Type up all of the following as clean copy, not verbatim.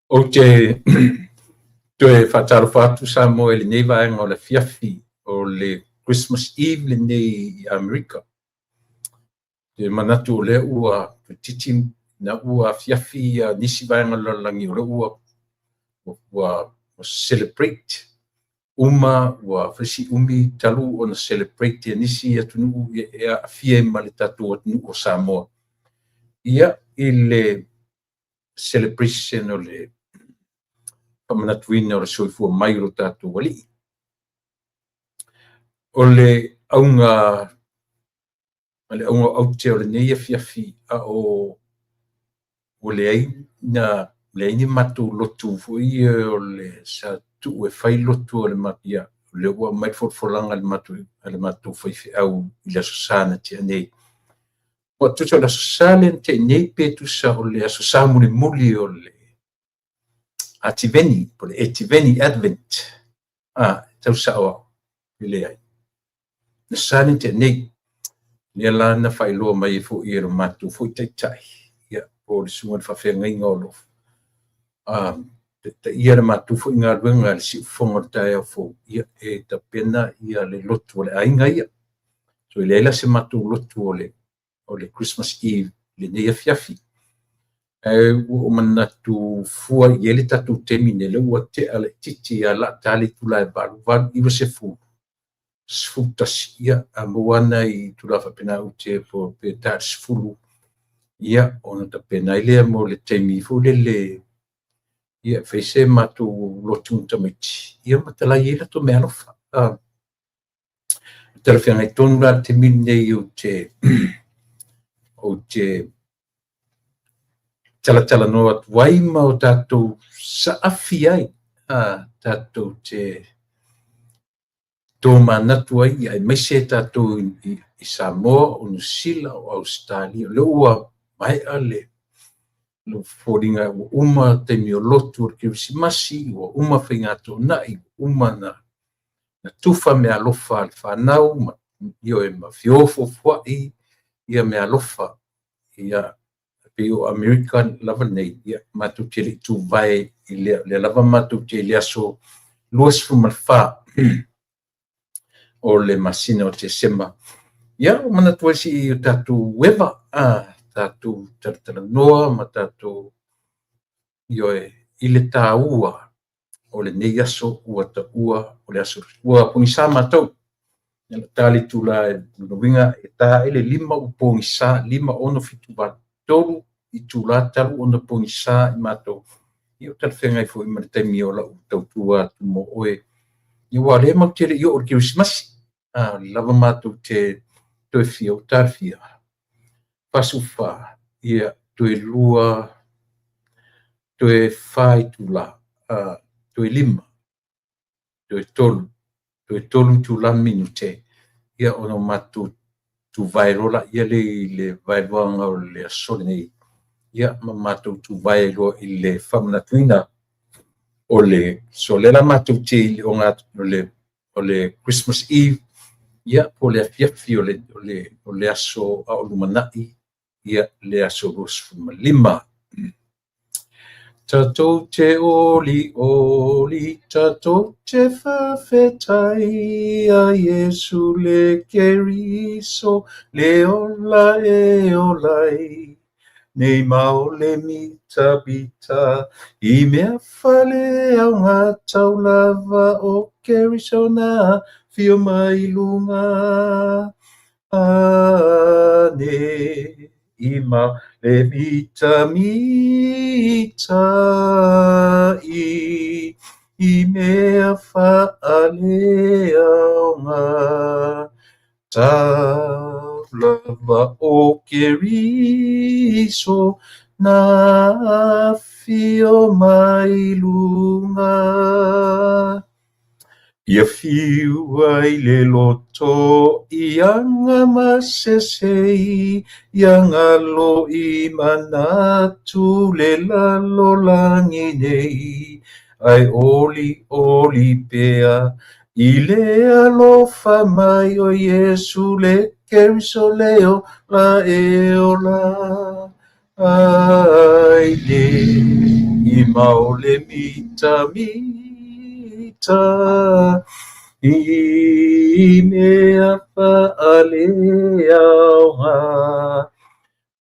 Ou te toe faatalofa atu Samoa i lenei vaega o le afiafi o le Christmas Eve lenei i Amerika. Te manatu o lea ua toeitiiti na ua afiafi nisi vaega o le lalolagi o lea ua celebrate uma, ua fai si umi talu ona celebrate e nisi atunuu e aafia ai ma le tatou atunuu o Samoa. Ia, i le celebration o le faamanatuina o le soifua mai o lo tatou Alii. O le auga le auga aute o lenei afiafi a o ua leai ni matou lotu foi ia o le sa tuu e fai lotu o le ia, o lea ua aumai le folafolaga a le matou faifeau i le Aso Sa na tea nei. Ua tusa o le Aso Sa lea na tea nei pe tusa o le Aso Sa mulimuli o le Ativeni, po o le Etiveni, Advent. Tau sao au, e leai. Le Aso Sa lea na tea nei. Lea la na faailoa mai ai foi e lo matou foi taitai, ia, po o le susuga i le faafeagaiga o lo o taitaia le matou foi galuega i le siufofoga o le taeao fou, ia, e tapena ia le lotu o le aiga ia. So e leai la se matou lotu o le Christmas Eve lenei afiafi. Ae ua ou manatu fua i ai le tatou taimi nei, lea ua tea laitiiti ia lata le itula e 8, 8:90, 11, ia, a maua lava nai itula faapena ou te pe ta i le 10, ia, ona tapena ai lea mo le taimi foi lele, ia, e fai se matou lotu ma tamaiti, ia ma talai ai latou meaalofa. Talafeagai tonu la le taimi lenei ou te talatalanoa atu ai ma o tatou saafi ai, tatou te tomanatu ai, aemaise tatou i Samoa, o Niu Sila, o Ausetalia. O lea ua maea le foliga ua uma taimi o lotu o le Kerisimasi, ua uma faiga toonai, ua uma na tufa meaalofa a le fanau, ma ioe ma feofofoai ia meaalofa. Ia, pei o Amerika lava nei, ia, matou te le i tuvae i lea lava matou te i le aso 24 o le masina o Tesema. Ia, ua manatu ai si o tatou eva, tatou talatalanoa ma tatou ioe i le taua o lenei aso ua taua o le aso ua pogisa matou. Ia ta le itula e lona uiga e ta ai le 5 ua pogisa, 5, 6, 7, 8, 3 itula talu ona pogisa i matou. Ia o talafeagai foi ma le taimi o lau tautua atu mo oe. Ia aua o lea matou te le i oo i le Kerisimasi. Lava matou te toe fia o talafia. 44, ia, toe 2, toe 4 itula, toe 5, toe 3, toe 3 itula ma minute, ia ona o matou tuvae loa laia lea i le vaeluaga o le aso lenei, ia ma matou tuvae loa i le faamanatuina o le so lea la matou te i o le Christmas Eve, ia, po o le afiafi o le aso a o lumanai, ia, le aso 25. Tatou te oli oli, tatou te faafetai a Iesu le Keriso, le ola e ola ai. Nei ma o le mitamita, i mea faaleaoga taulava o Keriso na fio mai lunga. Ane i ma le mitamita i mea faaleaoga taulava o Keriso na fio mai lunga. Ia fiu ai le loto ia gamasese ia galo i manatu le lalolagi nei. Ai oli oli pea i le alofa mai o Iesu le Keriso le ola e ola ai nei. Ne'i mao le mitamita i mea faaleaoga.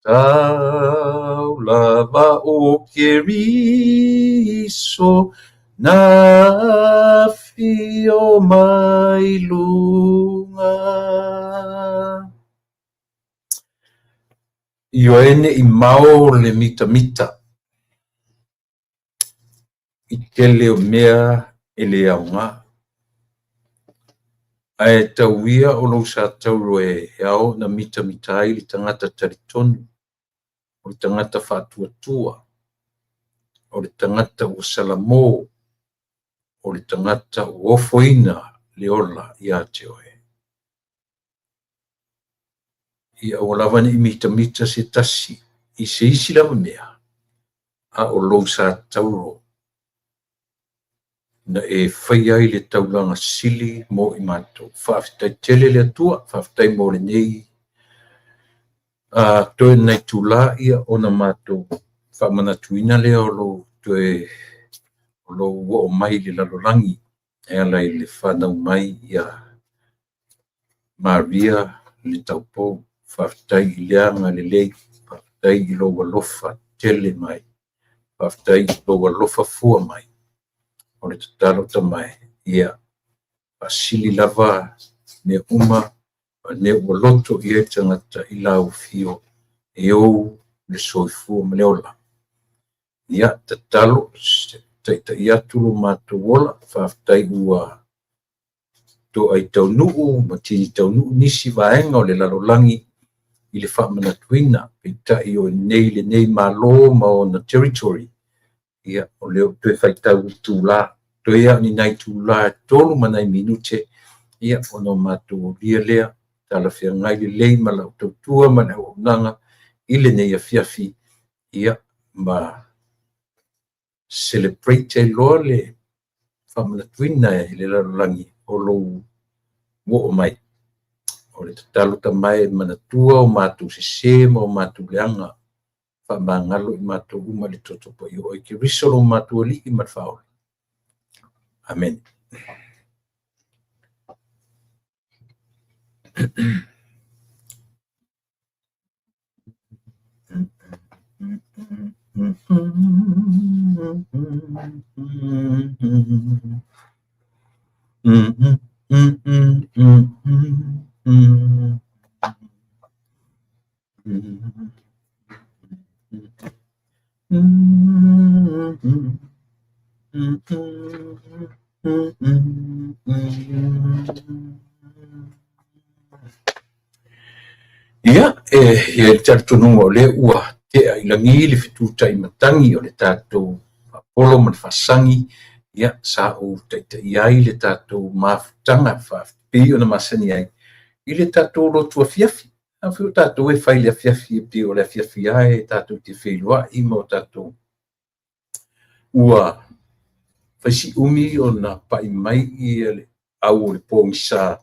Tau lava o Keriso na afio mai luga. Ioe ne'i mao le mitamita i tele o mea e le aoga, ae tau ia o lou satauro e ao ona mitamita ai le tagata talitonu, o le tagata faatuatua, o le tagata ua salamo, o le tagata ua ofoina le ola ia te oe. Ia aua lava ne'i mitamita se tasi i se isi lava mea, a o lou satauro na e faia ai le taulaga sili mo i matou. Faafetai tele le Atua, faafetai mo lenei toe nai itula ia ona matou faamanatuina lea o lou toe o lou oo mai i le lalolagi e ala i le fanau mai ia Maria le taupou. Faafetai i le agalelei, faafetai i lou alofa tele mai, faafetai i lou alofa fua mai. O le tatalo tamae, ia faasili lava mea uma ma mea ua loto i ai le tagata i lau afio e ou le soifua ma le ola. Ia tatalo, taitai atu lo matou ola, faafetai ua toai taunuu ma tini taunuu nisi vaega o le lalolagi i le faamanatuina, peitai o nei lenei Malo ma ona territory, ia o lea ua toe faitau itula, toe lava o ni nai itula e 3 ma nai minute, ia ona o matou aulia lea, talafeagai lelei ma lau tautua ma le auaunaga i lenei afiafi, ia ma celebrate ai loa le faamanatuina e le lalolagi o lou oo mai. O le tatalo tamae e manatua o matou sese ma o matou leaga, faamagalo i matou uma i le toto paia o oe Keriso lo matou Alii ma le Faaola. Amene. Ia, e i ai le talitonuga o lea ua tea i lagi le fetutai matagi o le tatou faapolo ma le faasagi, ia, sa ou taitaia ai le tatou mafutaga pei ona masani ai i le tatou lotu afiafi. A foi o tatou e fai i le afiafi, e pei o le afiafi lava e tatou te feiloai ma o tatou ua fai si umi ona pai mai le au o le pogisa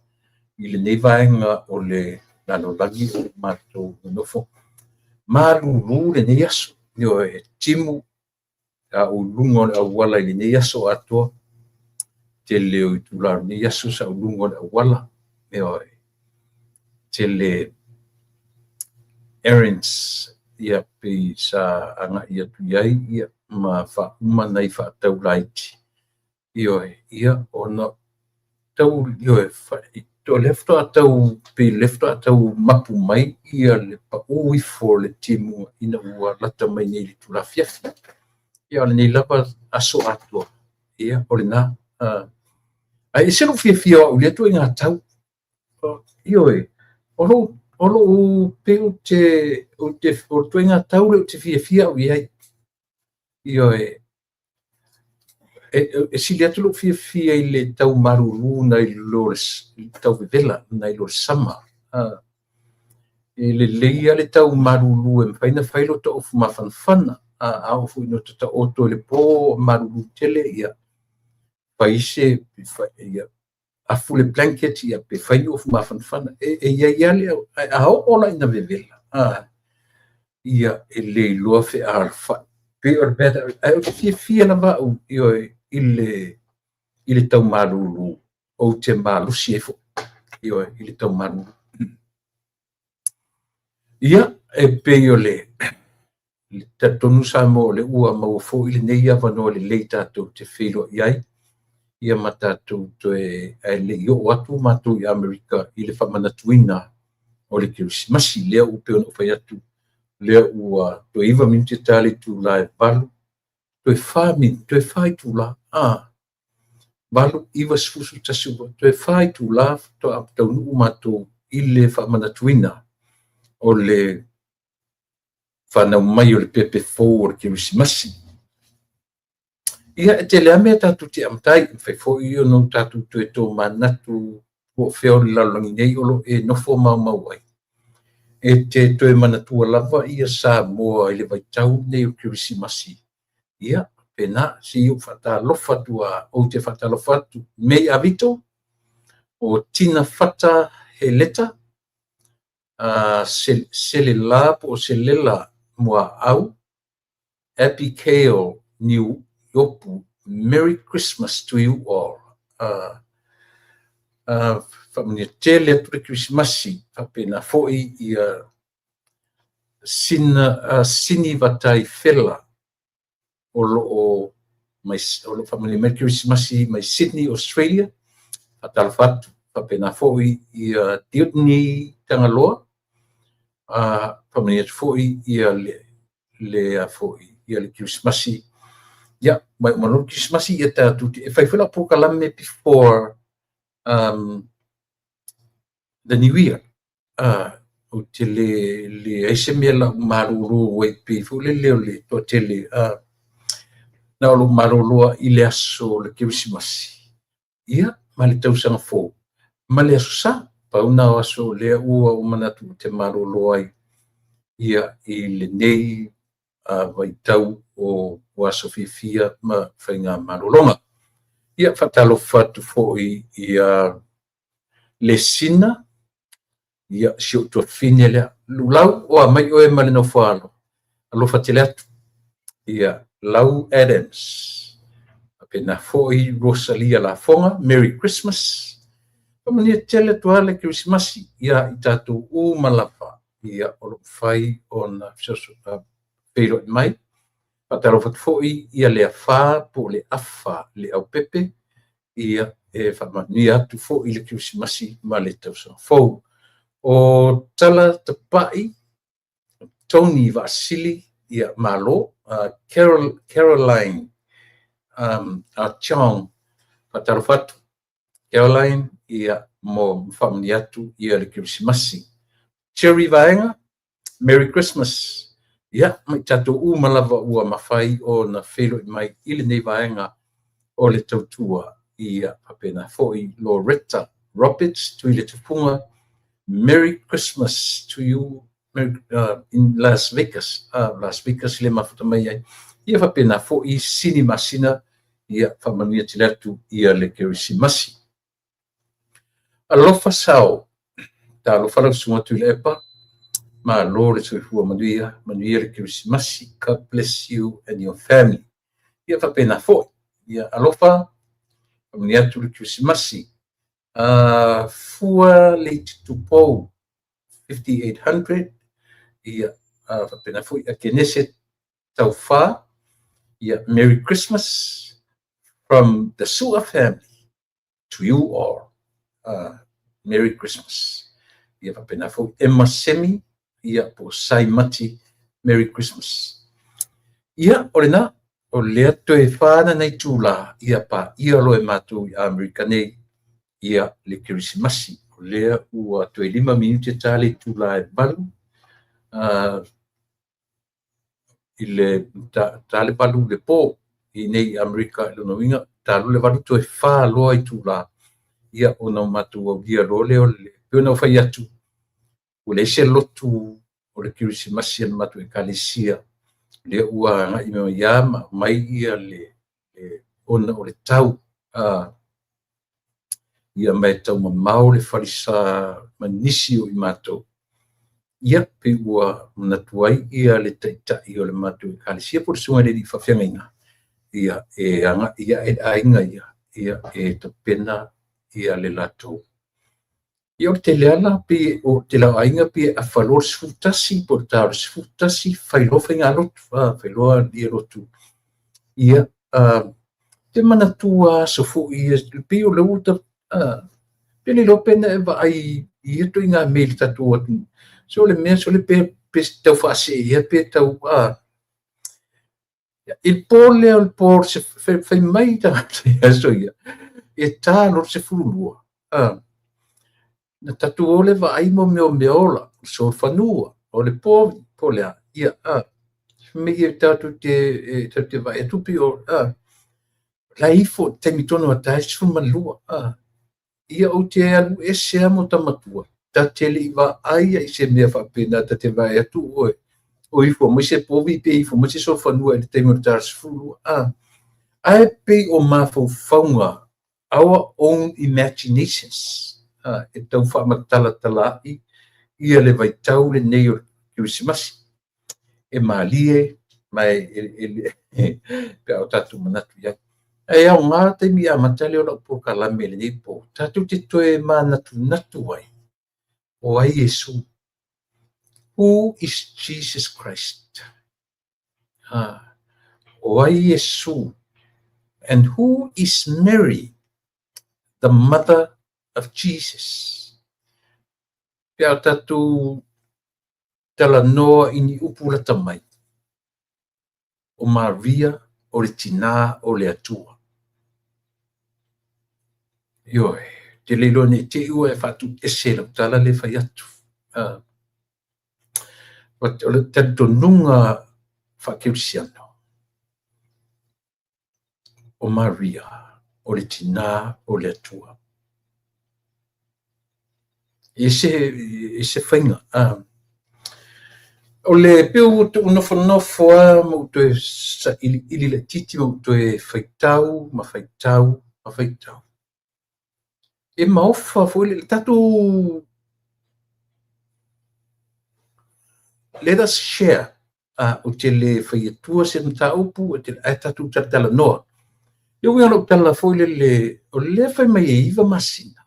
i lenei vaega o le lalolagi o matou nonofo. Malulu lenei aso, ioe, e timu a ou i luga o le auala i lenei aso atoa. Tele o itula o lenei aso sa ou i luga o le auala, ioe, tele errands ia pei sa agai atu i ai ia ma faauma nai faatau laiti, ioe, ia ona tau, ioe, o lea faatoa tau, pei o lea faatoa tau mapu mai ia le pau ifo o le timuga ina ua lata mai nei i le itula afiafi. Ia o lenei lava aso atoa, ia o lena. Ae ese lou fiafia o au i lea ituaiga tau. Ioe, o lou, o lou, pei ou te, ou te, o le ituaiga tau lea ou te fiafia au i ai. Ioe, e sili atu lou fiafia i le tau malulu nai lo le tau vevela, nai lo le sama. E lelei lava le tau malulu e mafai ona fai lota ofu mafanafana. A oo foi ina taoto i le po malulu tele, ia fai se, ia afu le blanket, ia pe fai ni ofu mafanafana. E i ai lava le, ae a oo la ina vevela, ia e le iloa fealofai. Pei o le mea, ae ou te fiafia lava au, ioe, i le tau malulu, ou te malosi ai foi, ioe, i le tau malulu. Ia, e pei o le talitonu Samoa o lea ua maua foi lenei avanoa lelei tatou te feiloai ai, ia ma tatou toe, ae le i oo atu matou i Amerika i le faamanatuina o le Kerisimasi. Lea ua pei ona ou fai atu, lea ua toe 9 minute ta le itula e 8, toe 4 minute, toe 4 itula, 8, 9, 10, 11, toe 4 itula faatoa taunuu matou i le faamanatuina o le fanau mai o le pepe fou o le Kerisimasi. Ia, e tele lava mea tatou te amata ai, mafai foi ona tatou toe tomanatu po o fea o le lalolagi nei o lo o e nofo maumau ai. E te toe manatua lava ia Samoa i le vaitau nei o le Kerisimasi. Ia, pena, se i ou faatalofa atu, ou te faatalofa atu, May Avito, o Tina Fata Heleta, Selela po o Selela Muaau, Abigail Niuopu, Merry Christmas to you all. Faamanuia tele atu le Kerisimasi, faapena foi ia sina Sini Vatai Fela o lo o faamanuia mai le Kerisimasi mai Sydney, Australia. Faatalofa atu, faapena foi ia Diutni Tagaloa, faamanuia atu foi ia le foi ia le Kerisimasi. Ia, mai uma loa le Kerisimasi ia tatou te e fai foi lau polokalame before the new year. Ou te leai se mea lau malolo ai pei foi lele o le toatele, na o lou malolo i le aso o le Kerisimasi, ia, ma le tausaga fou, ma le aso Sa. Pau na o aso lea ua ou manatu ou te malolo ai ia i lenei vaitau o aso fiafia ma faiga malologa. Ia, faatalofa atu foi ia le Sina, ia si ou tuafafine lea. Lulau o a mai oe ma le nofoalo, alofa tele atu. Ia, Lau Adams, faapena foi Rosalia Lafoga, Merry Christmas. Faamanuia tele atu lava le Kerisimasi ia i tatou uma lava, ia o lo o mafai ona feiloai mai. Faatalofa atu foi ia le Afa po o le Afa le Aupepe, ia e faamanuia atu foi le Kerisimasi ma le tausaga fou. O Tala Tapai, Tony Vaasili, ia malo, Caroline Achong, faatalofa atu, Caroline, ia mo faamanuia atu ia le Kerisimasi. Cherry Vaega, Merry Christmas. Ia, ma i tatou uma lava ua mafai ona feiloai mai i lenei vaega o le tautua. Ia, faapena foi Loretta Roberts, Tuile Tufuga, Merry Christmas to you, Merry, in Las Vegas. Las Vegas le mafuta mai ai. Ia faapena foi Sini Masina, ia faamanuia tele atu ia le Kerisimasi. Alofa sao, talofa lau susuga Tuilaepa, malo le soifua manuia, manuia le Kerisimasi. God bless you and your family. Ia faapena foi, ia alofa, faamanuia atu le Kerisimasi. Fua Leititupou, 5800, ia faapena foi a Kenese Taufa, ia Merry Christmas from the Sua family to you all. Merry Christmas. Ia faapena foi Emma Semi, ia po Sai Mati, Merry Christmas. Ia, o lena, o lea toe whāna nei tūlā, ia pa ia loe mātou i Amerika nei, ia le Kerisimasi. O lea ua toe 5 minute ta le itula e 8, i le ta le 8 le pō i nei Amerika i lona uiga, ta le 8 toe 4 loa itula, ia ona o matou aulia loa lea o le pei ona ou fai atu, ua leai se lotu o le Kerisimasi a le matou ekalesia, lea ua agai mai ia ma aumai ia le ona o le tau, ia mai tau mamao le falesa ma nisi o i matou. Ia, pei ua manatu ai ia le taitai o le matou ekalesia po o le susuga i le alii faafeagaiga, ia e agai ae le aiga ia, ia e tapena ia le latou. Ia o le tele lava la, pei o le tele o aiga pei e afa loa le 11 po o le ta o le 11 fai loa faigalotu, fai loa ia lotu. Ia, te manatua aso foi ia, pei o lea ua pe le iloa pe na e vaai i ia ituaiga mea i le tatou atunuu. So le mea sole pe tau faasee ea pe tau i le po lea o le po fai mai tagata i aso ia, e ta loa le 12, na tatou o lea vaai mo mea o meaola, o solofanua, o le povi, po o le a. Ia, fai mai tatou te vaai atu pei o la e ifo i le taimi tonu lava e ta ai le 12. Ia ou te alu ese lava ma ota matua, ta te le i vaai i se mea faapena, ta te vaai atu oe, o ifo mai se povi pe ifo mai se solofanua i le taimi o le ta 12. Ae pei o mafaufauga, our own imaginations, e tau faamatalatalaai ia le vaitau lenei o le Kerisimasi. E malie ma e pe a o tatou manatu i ai. Ae aoga taimi e amata lea o lau polokalame i lenei po, tatou te toe manatunatu ai, o ai Iesu? Who is Jesus Christ? O ai Iesu? And who is Mary, the mother of Jesus? Pe a tatou talanoa i ni upu lata mai, o Maria o le tinā o le Atua. Ioe, te le iloa nei te i ua e faatuese i lau tala le fai atu. But o le talitonuga faakerisiano, o Maria o le tinā o le Atua. E se faiga. O le pei ua ou nofonofo lava ma ou toe sailiili laitiiti ma ou toe faitau ma faitau ma faitau. E maofa foi le tatou. Let us share. Ou te le fai atua se mataupu, ae tatou talatalanoa. Le uiga o lau tala foi lele, o lea fai mai e 9 masina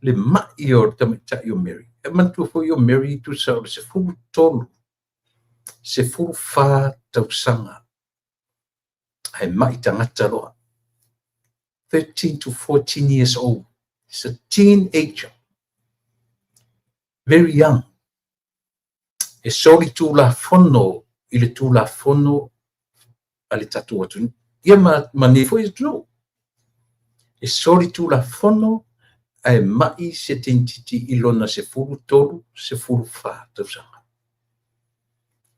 le mai o le tamaitai o Mary. E manatua foi o Mary tusa o le 13, 14 tausaga. Ae mai tagata loa. 13 to 14 years old. It's a teenager. Very young. E soli tulafono i le tulafono a le tatou atunuu. Ia ma nei foi atunuu. E soli tulafono ae mai se teineitiiti i lona 13, 14 tausaga.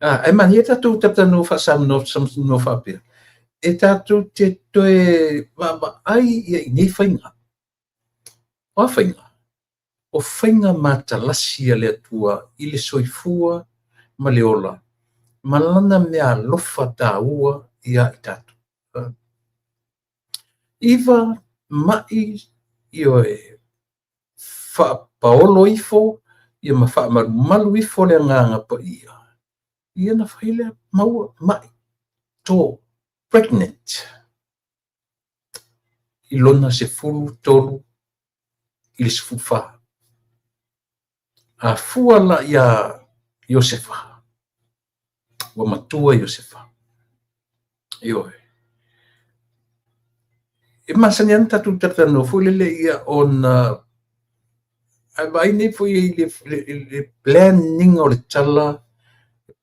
Ae manaia tatou talatalanoa faasamanoa faapea. E tatou te toe vaavaai ia i nei faiga. O a faiga? O faiga matalasi a le Atua i le soifua ma le ola, ma lana mea alofa tāua ia i tatou. 9 mai ioe faapaolo ifo ia ma faamalumalu ifo le agaga paia. Ia na fai lea maua mai to pregnant i lona 13 i le 14. A fua la ia Iosefa, ua matua Iosefa. Ioe. E masani ana tatou talatalanoa foi lele ia ona ae vaai nei foi i le planning o le tala,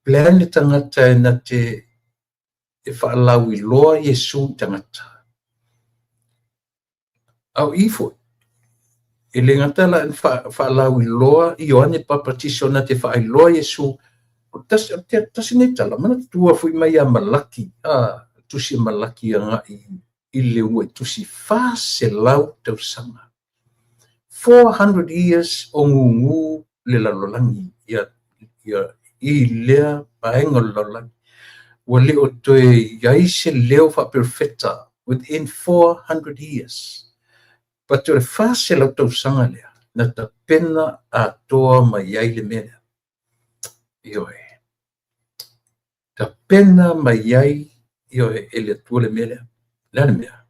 plan le tagata e na te e faalauiloa Iesu i tagata. A o i foi, e le gata la faalauiloa Ioane Papatiso na te faailoa Iesu. O tasi nei tala, manatua foi mai ia Malaki, tusi Malaki agai i le uluai tusi 400 tausaga. 400 years o gugu le lalolagi ia i lea vaega o le lalolagi. Ua le o toe i ai se leo faaperofeta within 400 years. But o le 400 tausaga lea, Na tapena atoa mai ai le mea lea. Ioe. Tapena mai ai, ioe, e le Atua le mea lea. Le a le mea?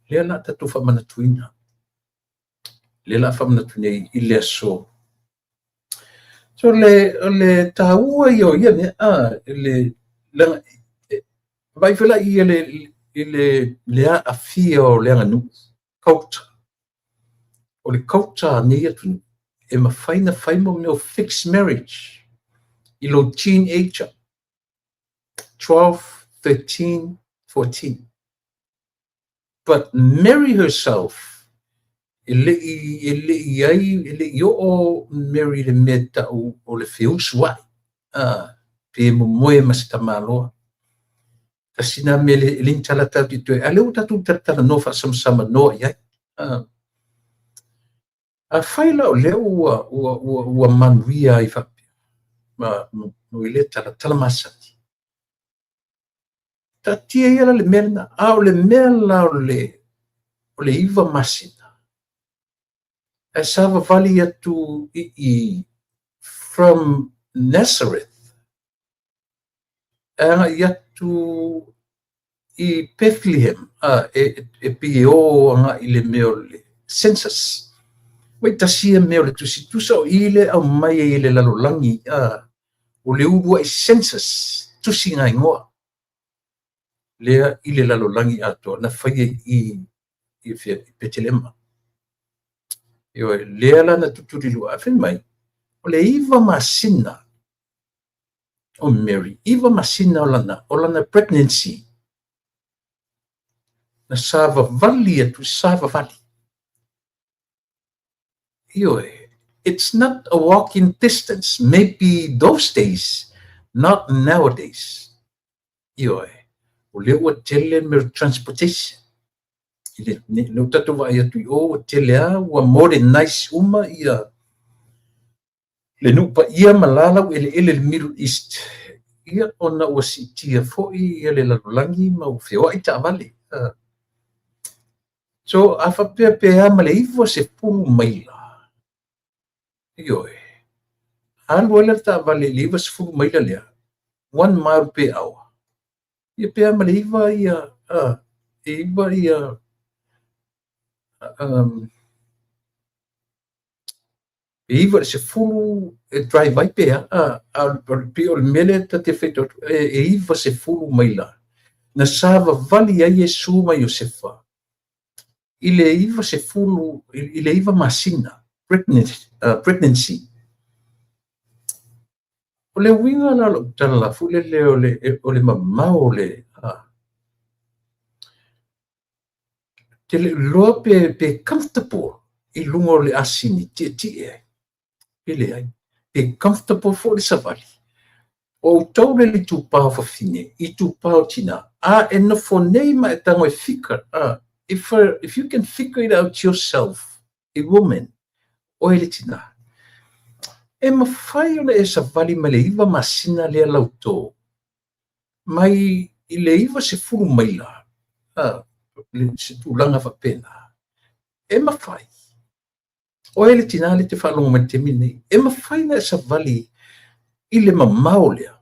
Lea la tatou faamanatuina. Lea la faamanatu nei i le aso. So o le taua ia o ia mea, le, leaga, vaai foi la i le aafia o le aganuu, culture. O le culture a nei atunuu, e mafai ona fai mo mea o fixed marriage i lo teenager, 12, 13, 14. But Mary herself, e le i ai, e le i oo Mary le mea tau o le feusuai, pe momoe ma se tamaloa. Tasi na mea le ni tala tatou te toe, a lea ua tatou talatalanoa faasamasama noa i ai. Afai la o lea ua manuia ai faapea, ma i lea tala, tala masani. Taatia ia la le mea lena, a o le mea la o le 9 masina, ae savavali atu i from Nazareth, e agai atu i Bethlehem, e pei e o agai i le mea o le census. Mai tasi ia mea o le tusitusa o i le aumai ai e le lalolagi, o le uluai census, tusi igoa lea i le lalolagi atoa, na faia i Petelema. Ioe, lea la na tutulilua. A fai mai, o le 9 masina o Mary, 9 masina o lana pregnancy, na savavali atu, savavali. Ioe, it's not a walking distance. Maybe those days, not nowadays. Ioe, o lea ua tele me transportation. I le o tatou vaai atu i o ua tele a, ua modernize uma ia le nuu paia ma lalau eleele le Middle East. Ia, ona ua siitia foi ia le lalolagi ma ua feoai taavale. So, a faapea pe a ma le 90 maila, ioe, alu ai le taavale i le 90 maila lea, 1 mile per hour. Ia pe a ma le 9 ia, e 9 ia, e 9 i le 10 e drive ai pe a, pei o le mea lea ta te faitau atu, e 90 maila. Na savavali ai Iesu ma Iosefa i le 90, i le 9 masina pregnancy. O le uiga la o lau tala foi lele o le mamao o le te le iloa pe comfortable i luga o le asini tietie ai, pe leai. Pe comfortable foi le savali. O outou le itupa o fafine, itupa o tina, a e nofo nei ma e tago e figure, if you can figure it out yourself, a woman, oe le tina, e mafai ona e savali mai le 9 masina lea lauto, mai i le 90 maila, se tulaga faapena. E mafai. Oe le tina le te faalogo mai le taimi nei. E mafai na e savali i le mamao lea.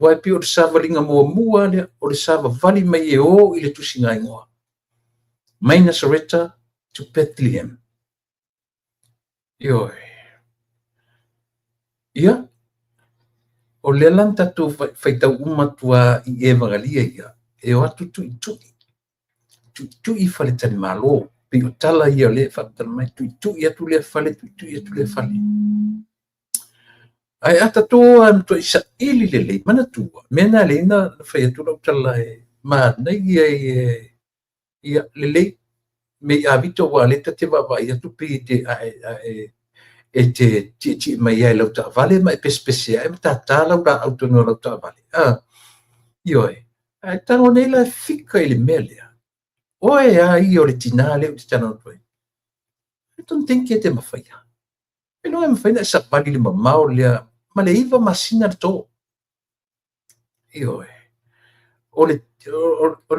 Aua e pei o le savaliga muamua lea, o le savavali mai e o i le tusiga igoa. Mai Nasareta to Bethlehem. Ioe. Ia, o lea la na tatou faitau uma atu a i Evagalia ia, e o atu tuitui. Tuitui faletalimalo. Pei o tala ia o lea e faamatala mai, tuitui atu lea fale, tuitui atu lea fale. Ae a tatou a matuai saili lelei, manatua, mea na lea na fai atu lau tala e manaia e ia lelei me i avita ua le ta te vaavaai atu pei e te ae e te tietie mai ai lau taavale ma e pesepese ai ma tātā lau laau tonu o lau taavale. Ioe, ae tago nei la e fika i le mea lea. Oe a ia o le tina lea ou te talanoa atu ai. I don't think e te mafaia. E loa e mafai na e savali le mamao lea ma le 9 masina le tō. Ioe. O le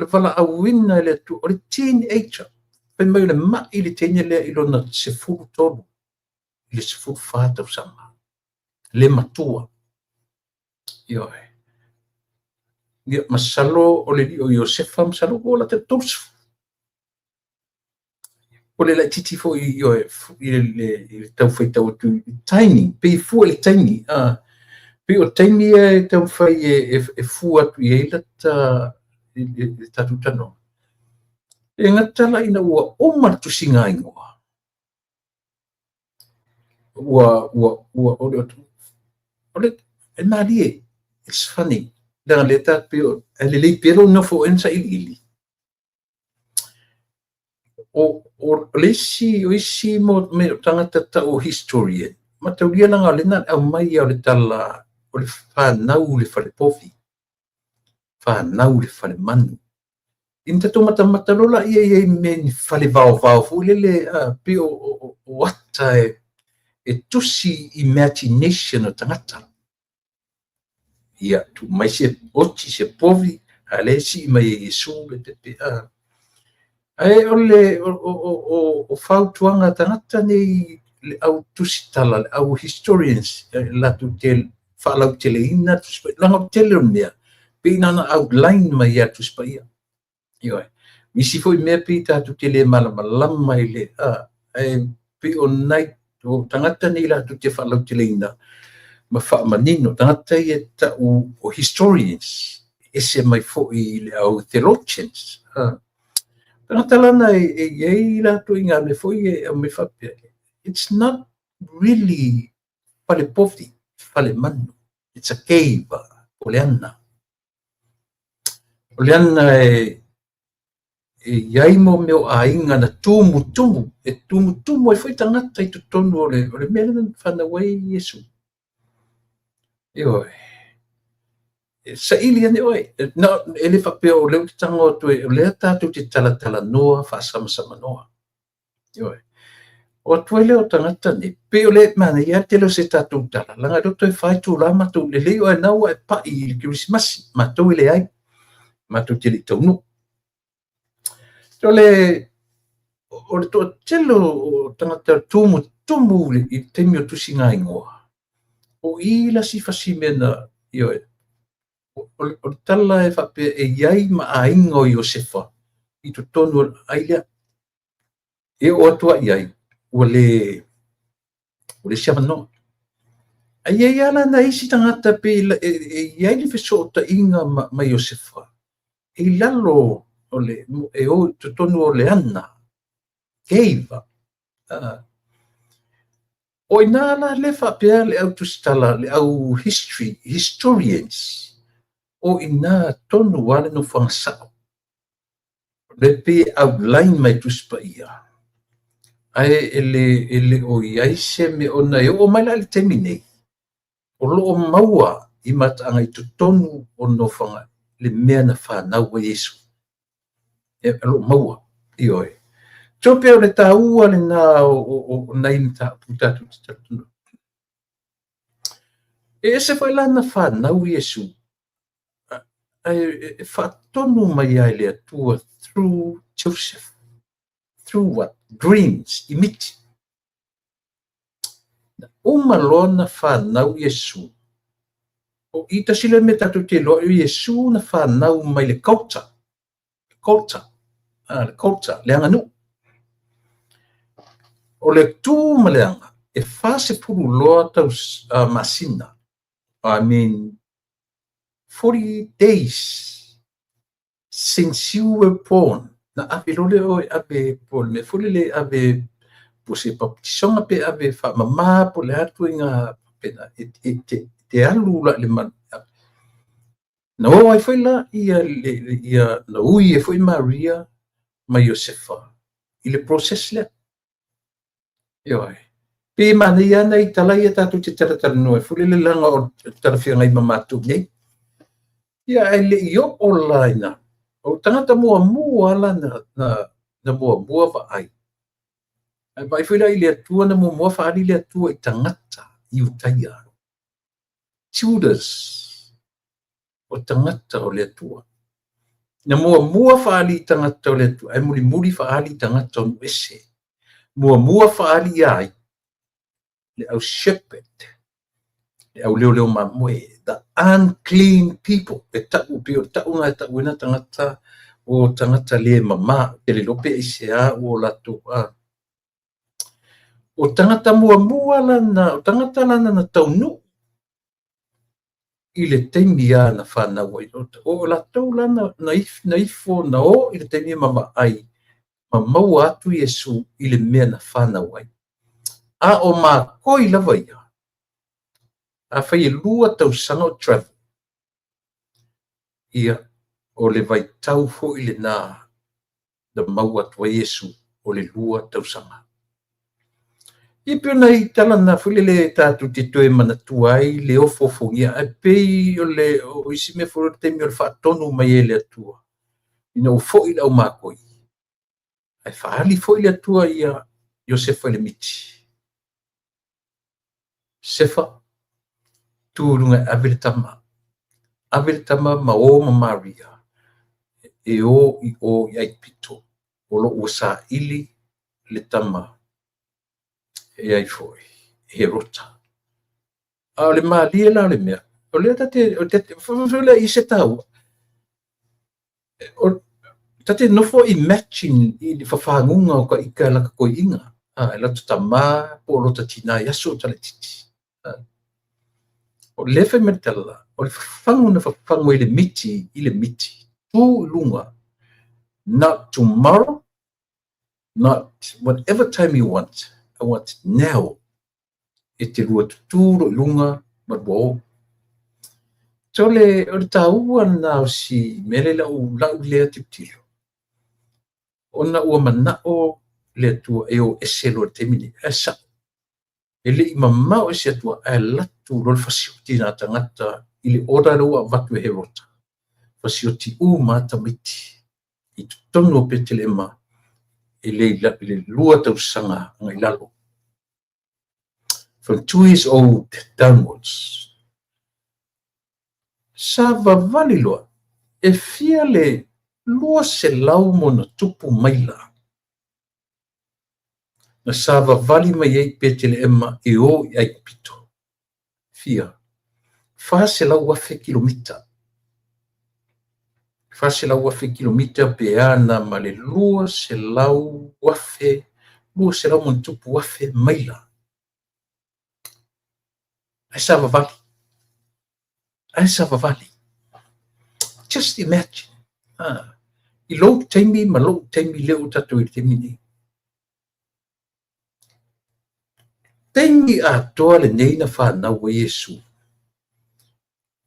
valaauina e le Atua, o le teenager. Fai mai o le mai le teine lea i lona 13. i le 14 tausaga. Le matua. Ioe. Ia, masalo o le alii o Iosefa, masalo ua lata i le 30. O le laitiiti foi, ioe, i le tau faitau atu i taimi, pei e fua i le taimi. Pei o taimi ia e taumafai e fua atu i ai lata i le tatou talanoaga. E gata la ina ua uma le tusiga igoa, ua ua ua o le o le e malie, it's funny, leaga lea ta pei e lelei pea lou nofo oe ma sailiili. O o le isi o isi mo me tagata tau o historian, mataulia laga o lena le aumai ia o le tala o le fanau i le fale povi, fanau i le fale manu. Ina tatou matamata loa laia i ai mea ni fale vaovao foi lele, pei o ata e tusi imagination o tagata. Ia, tuu mai se oti, se povi, a lea e sii mai e Iesu le pepe. Ae o le o fautuaga a tagata nei, le au tusitala, le au historians, latou te faalauteleina Tusi Paia. Leaga o le tele o mea, pei na ona outline mai lava e Tusi Paia. Ioe. Nisi foi mea pei tatou te le malamalama i le, ae pei o nai o tagata nei latou te faalauteleina ma faamanino. Tagata ia tau o historians, ese mai foi i le au theologians. Tagata lana e i ai latou i ngā mea foi e aumai faapea. It's not really fale povi, fale manu. It's a cave, o le ana. O le ana e i ai mo mea o aiga na tumutumu, e tumutumu ai foi tagata i totonu o le mea lena na fanau ai Iesu. Ioe. E saili ane oe. Na, e le faapea o lea ou te tago atu o lea tatou te talatalanoa faasamasamanoa. Ioe. O atu ai lea o tagata nei, pei o le manaia tele o se tatou tala, laga lea toe 4 itula matou, lelei oe na ua e pai i le Kerisimasi, matou e leai, matou te le i taunuu. O le toatele o tagata tumutumu i le taimi o tusiga igoa, o i la si fasi mea na, ioe, o le tala e faapea e i ai ma aiga o Iosefa i totonu o le ai lea. E oo atu ai i ai, ua le isi avanoa. Ae i ai lava la nai isi tagata pei e i ai le fesootaiga ma Iosefa, e i lalo o le, e o i totonu o le ana, cave. O ina la le faapea le au tusitala, le au history, historians, o ina tonu lava le nofoaga sao. Le pei e outline mai Tusi Paia. Ae e le o i ai se mea ona e oo mai la i le taimi nei, o lo o maua i mataaga i totonu o nofoaga le mea na fanau ai Iesu. E o lo o maua, ioe. So pei o le taua lena o nai mataupu tatou te talanoa. E ese foi la na fanau Iesu, ae e faatonu mai ai le Atua through Joseph. Through what? Dreams, i miti. Na uma loa na fanau Iesu. O i tasi le mea tatou te iloa, o Iesu na fanau mai le culture. Culture. Le culture, le aganuu. O le tu ma le aga, e 40 loa tau masina. I mean, 40 days since you were born. Na ave loa lea oe ave po o le mea foi lele ave po se baptisoga pe ave faamama po o le a le ituaiga faapena e te alu la i le manu. Na o ai foi la ia, ia na ui ai foi Maria ma Iosefa i le process lea. Ioe. Pei e manaia lava nai tala ia tatou te talatalanoa ai foi lele laga o le talafeagai ma matou nei. Ia ae le i oo la ina. O tagata muamua la na muamua vaai. Ae vaai foi la i le Atua na muamua faaali le Atua i tagata i Iutaia. Judas o tagata o le Atua. Na muamua faaali i tagata o le Atua, ae mulimuli faaali i tagata o nuu ese. Muamua faaali ia ai. le au shepherd, le au leoleo mamoe, the unclean people, e ta'u, pei o le ta'uga e ta'uina tagata, o tagata le mamā. Ou te le iloa pe aisea ua o latou a. O tagata muamua lana, o tagata lana na taunuu i le taimi lava na fanau ai. O latou la na ifo na o i le taimi ma vaai ma maua atu Iesu i le mea na fanau ai. A o makoi lava ia, afai e 2 tausaga o travel, ia, o le vaitau foi lena na maua atu ai Iesu, o le 2 tausaga. Ia pei o nai tala na foi lele tatou te toe manatua ai le ofoofogia, ae pei o le o isi mea foi o le taimi o le faatonu mai e le Atua ina ua foi le aumakoi, ae faaali foi le Atua ia Iosefa i le miti. Sefa, tu i luga e ave le tama. Ave le tama ma o ma Maria e o i o i Aikupito, o lo o ua saili le tama e ai foi, e Herota. A o le malie la o le mea, o lea tate, o te, foi lea i se taua, o, tate nofo imagine i le fafaguga o ka ika e lata toeaina, a, e lata tamā po o lota tinā i aso o talaititi. A, o lea fai mai le tala, o le fafagu na fafagu ai le miti i le miti, tu i luga, not tomorrow, not whatever time you want, I want it now. E te lua tutū lo i luga ma lua o. So le, o le taua lena o si mea lea i lau lea tilotilo, ona ua mana'o le Atua e o ese loa i le taimi lenei. Ae sa'o, e le i mamao ese atu ae alu atu loa le fasioti nā tagata i le order lea ua avatu e Herota. Fasioti uma lava tamaiti i totonu o Petelema e le i le 2 tausaga agai lalo. From 2 years old downwards. Sa vavali loa, e fia le 200 ma ona tupu maila na sa vavali mai ai i Petelema e o i Aikupito. Fia? 400,000 kilomita. 400,000 kilomita pe ana ma le 200,000, 200 ma ona tupu afe maila. Ae sa vavali. Ae sa vavali. Just imagine. Ah, i lou taimi ma lou taimi lea ua tatou i le taimi nei. Taimi atoa lenei na fanau ai Iesu.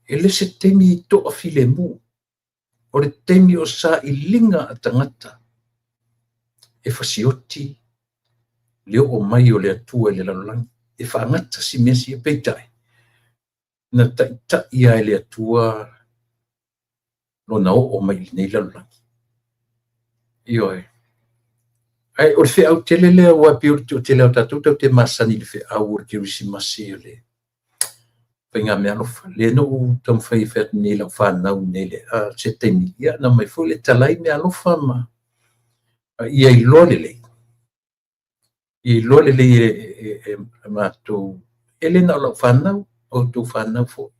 E le se taimi i toafilemu. O le taimi o sailiga a tagata e fasioti le oo mai o le Atua i le lalolagi. E faagata si mea sia peitai, na ta'ita'i lava e le Atua lona oo mai i lenei lalolagi. Ioe. Ae o le feau tele lea aua e pei o le toatele o tatou tatou te masani i le feau o le Kerisimasi o le faigameaalofa. Lea na ou taumafai e fai atu nei i lau fanau nei le se taimi, ia na aumai foi le talai meaalofa ma ia iloa lelei. Ia iloa lelei e matou, e le na o lau fanau, o outou fanau foi.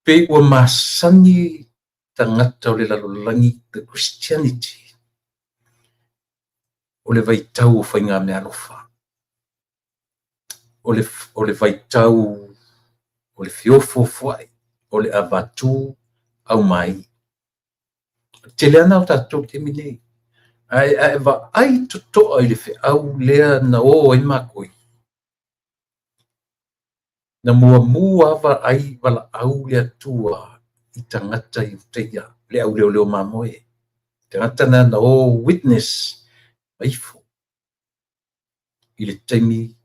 Pei ua masani tagata o le lalolagi, the Christianity, o le vaitau o faigameaalofa. O le vaitau o le feofoofoai, o le avatu aumai. Tele ana o tatou i le taimi nei. Ae vaai totoa i le feau lea na o ai makoi. Na muamua vaai valaau le Atua i tagata Iutaia, le au leoleo mamoe. Tagata na na o witness ma ifo i le taimi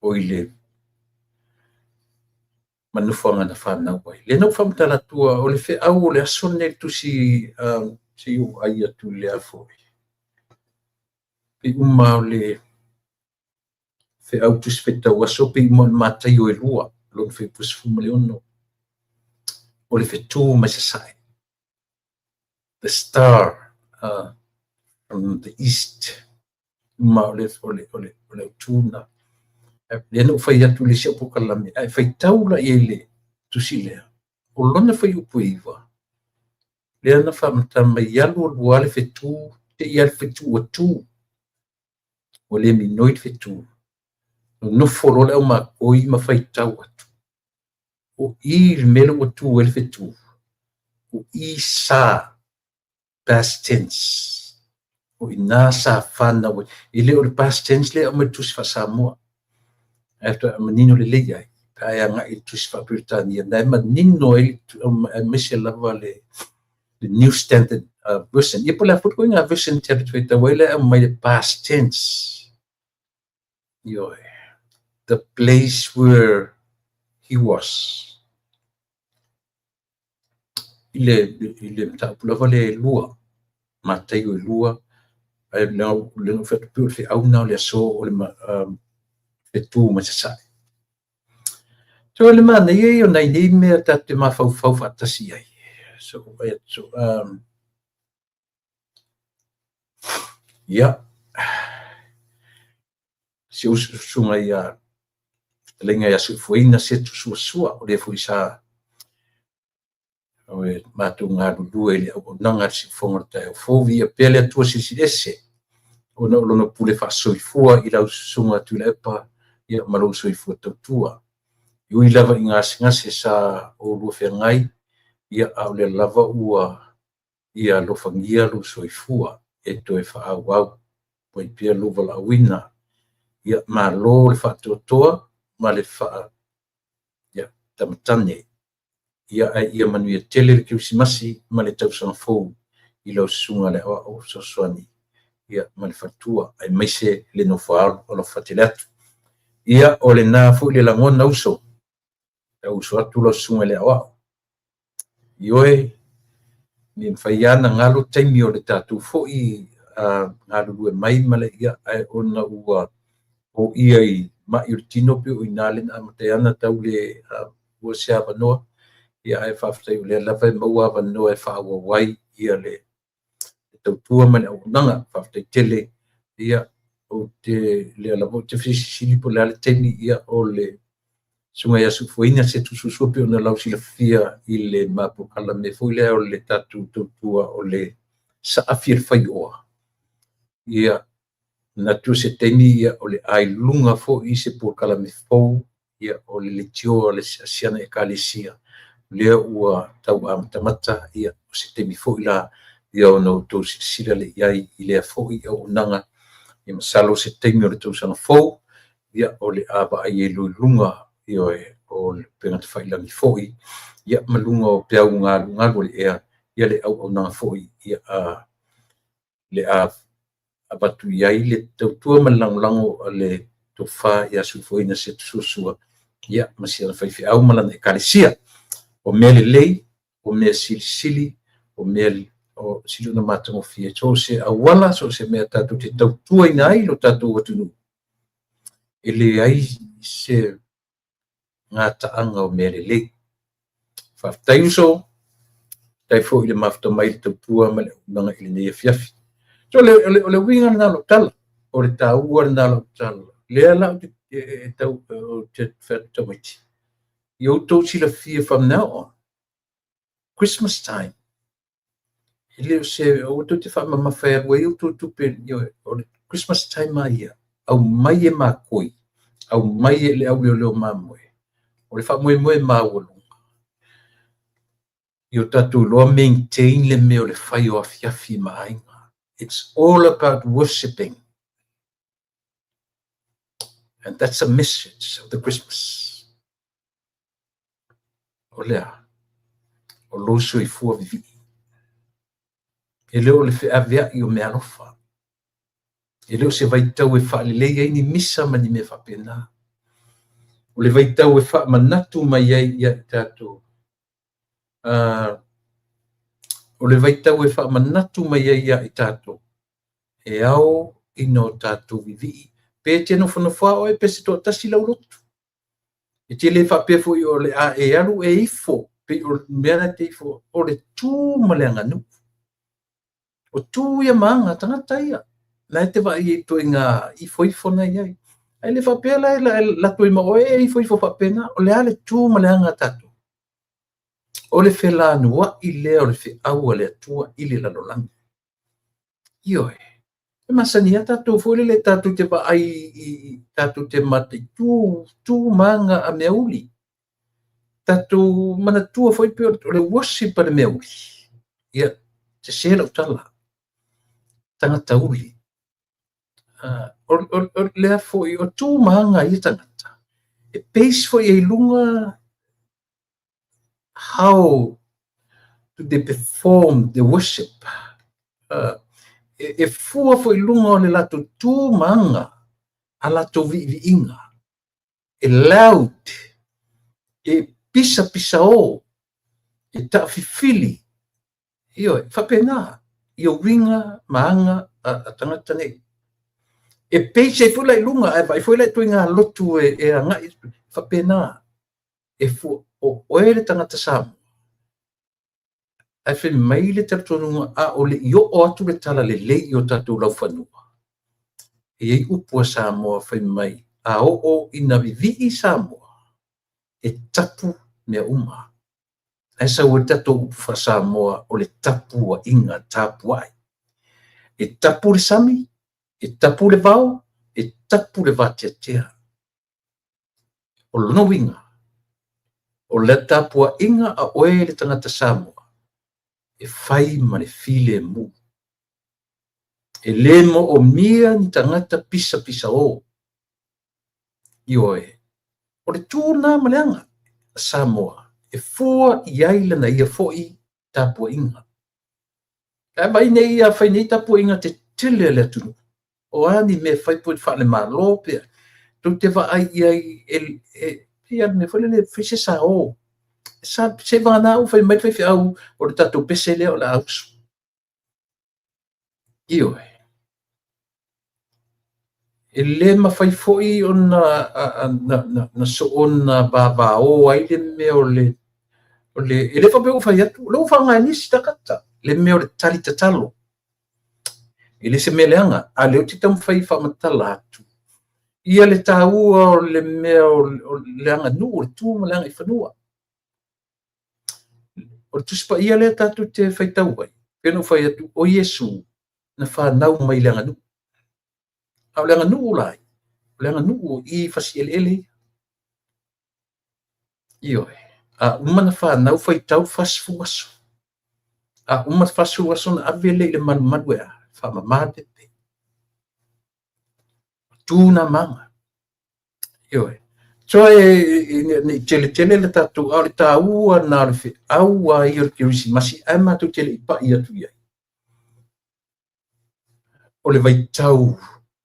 o i le manofoaga na fanau ai. Lea na ou faamatala atu o le feau o le aso lenei le tusi se i ou ai atu i le foi. Pei uma o le feau tusi faitau aso, pei uma o le Mataio e 2, lona fuaiupu 16. O le fetu mai sasae. The star from the east. Uma o le autū na. Lea na ou fai atu i le isi au polokalame, a e faitau la i ai i le tusi lea, o lona fuaiupu e 9, lea na faamatala mai, alu alu lava le fetu, te i lava le fetu ua tu, ua le minoi le fetu. Nonofo loa le aumakoi ma faitau atu. O i le mea lea ua tu ai le fetu, o i sa past tense. O i ina sa fanau ai. E le o le past tense lea e aumai i le Tusi faa-Samoa. Ae faatoa manino lelei ai, pe a e agai i le Tusi faa-Peretania, na e manino ai, aemaise lava le New Standard Version. Ia po o le a foi le ituaiga version e te alu e te faitau ai, la e aumai le past tense. Ioe. The place where he was. I le mataupu lava lea e 2, Mataio e 2, ae lea na ou fai atu pei o le feau lena o le aso o le fetu mai sasae. So o le manaia ia o nai nei mea tatou te mafaufau faatasi ai. So, so ia, si ou susuga ia fetalaiga ia Soifuaina Setu Suasua, o lea foi sa matou galulue i le auaunaga a le Siufofoga o le Taeao Fou. Viia pea le Atua Silisili Ese, ona o lona pule faasoifua i lau susuga Tuilaepa, ia ma lou soifua tautua. E ui lava i gasegase sa oulua feagai, ia a o lea lava ua ia alofagia lou soifua e toe faaauau ai pea lou valaauina. Ia malo le faatoatoa ma le ia, tamatane. Ia ae ia manuia tele le Kerisimasi ma le tausaga fou i lau susuga le aoao fesoasoani, ia ma le faletua, aemaise le nofo alofa tele atu. Ia o lena foi le lagona uso, e uso atu lau susuga i le aoao. Ioe, ne mafai lava ona galo taimi o le tatou foi galulue mai ma le ia, ae ona ua oia i mai o le tino pe o i nā le na amata ai ana tau le ua se avanoa. Ia ae faafetai o lea lava e maua avanoa e faaauau ai ia le tautua ma le auaunaga. Faafetai tele. Ia ou te lea lava ou te fesilisili po o le a le taimi, ia o le susuga ia Soifuaina Setu Suasua pe ona lau silafia i le mapolokala foi lea o le tatou tautua o le saafi e le faioa. Ia manatu se taimi, ia o le a i luga foi se polokalame fou, ia o le leitio a le Siana Ekalesia lea ua tau amatamata, ia o se taimi foi la ia ona outou silasila le i ai i lea foi auaunaga. Ia masalo se taimi o le tausaga fou, ia o le a vaai ai loa i luga, ioe, o le upega tafailagi foi, ia ma luga o peau galugalu o le ea, ia le auaunaga foi, ia le a avatu i ai le tautua ma le lagolago a le tofa ia Soifuaina Setu Suasua, ia ma siana faifeau ma lana ekalesia. O mea lelei, o mea silisili, o mea o sili ona matagofie, so o se auala, so o se mea tatou te tautuaina ai lo tatou atunuu, e leai se gataaga o mea lelei. Faafetai uso, faafetai foi i le mafuta mai i le tautua ma le auaunaga i lenei afiafi. So o le uiga lena o lau tala, o le taua lena o lau tala. Lea la ou te tau te fai atu tamaiti, ia outou silafia from now on, Christmas time, e le o se aua tou te faamamafa e alu ai outou tupe, o le Christmas time a ia, aumai e makoi, aumai e le auleoleo mamoe, o le faamoemoe maualuga. Ia o tatou iloa maintain le mea o le fai o afiafi ma aiga. It's all about worshiping. And that's a message of the Christmas. O lea, o lou soifua vivii. E le o le feaveai o mea alofa. E le o se vaitau e faalelei ai ni misa ma ni mea faapena. O le vaitau e faamanatu mai ai ia i tatou. O le vaitau e faamanatu mai ai ia i tatou. E ao ina o tatou vivii. Pe te nofonofo lava oe pe se toatasi lau lotu. E te le faapea foi o le a e alu e ifo, pei o le mea la te ifo, o le tu ma le aganuu. O tu ia ma aga tagata ia. Na e te vaai ai i ituaiga ifoifo na i ai. Ae le faapea la e alu atu ai ma oe e ifo ifo faapena. O le a le tu ma le aga a tatou? O le felanuai lea o le feau a le Atua i le lalolagi. Ioe. E masani lava tatou foi lele tatou te vaai i tatou te mataitu tu ma aga a meauli. Tatou manatua foi pei o le worship a le meauli. Ia, sese lau tala. Tagata uli. O lea foi, o tu ma aga a ia tagata, e base foi i luga how do they perform the worship. E fua foi i luga o le latou tu ma aga a latou viiviiga. E loud, e pisapisao, e taafifili. Ioe, faapena ia uiga ma aga a tagata nei. E base ai foi la i luga, ae vaai foi la i ituaiga lotu e agai, faapena. E fua, o oe le tagata Samoa, ae fai mai le talitonuga a o le i oo atu le talalelei i o tatou laufanua. E i ai upu a Samoa fai mai, a oo ina vivii Samoa, e tapu mea uma. Ae sau ai le tatou upu faa-Samoa o le tapuaiga, tapuai. E tapu le sami, e tapu le vao, e tapu le vateatea. O lona uiga, o le tapuaiga a oe le tagata Samoa, e fai ma le filemu. E le moomia ni tagata pisapisao. Ioe, o le tu lena ma le aga a Samoa e fua i ai lana ia foi tapuaiga. Ae vaai nei a fai nei tapuaiga tetele a le atunuu. O a ni mea fai po o faalemalo pe tou te vaai i ai e pei lava le mea foi lele fai se sao. Se vagana ua fai mai le faifeau o le tatou pese lea o le a usu. Ioe. E le mafai foi ona na soona vavao ai le mea o le e le faapea ua fai atu, o lea ua faaaoga e nisi tagata le mea o le tali tatalo. E le se mea leaga, a o lea ou te taumafai e faamatala atu ia le taua o le mea o le aganuu, o le tu ma le agaifanua. O le Tusi Paia lea tatou te faitau ai, pei ona ou fai atu, o Iesu na fanau mai i le aganuu. A o le aganuu la, o le aganuu o i fasieleele ia. Ioe. A uma na fanau faitau 40 aso. A uma 40 aso na ave lea i le malumalu e a, faamama le pepe. Tu na maga. Ioe. So e nei tele tele le tatou, a o le taua na o le feau a ia o le Kerisimasi, ae matou te le i pai atu i ai. O le vaitau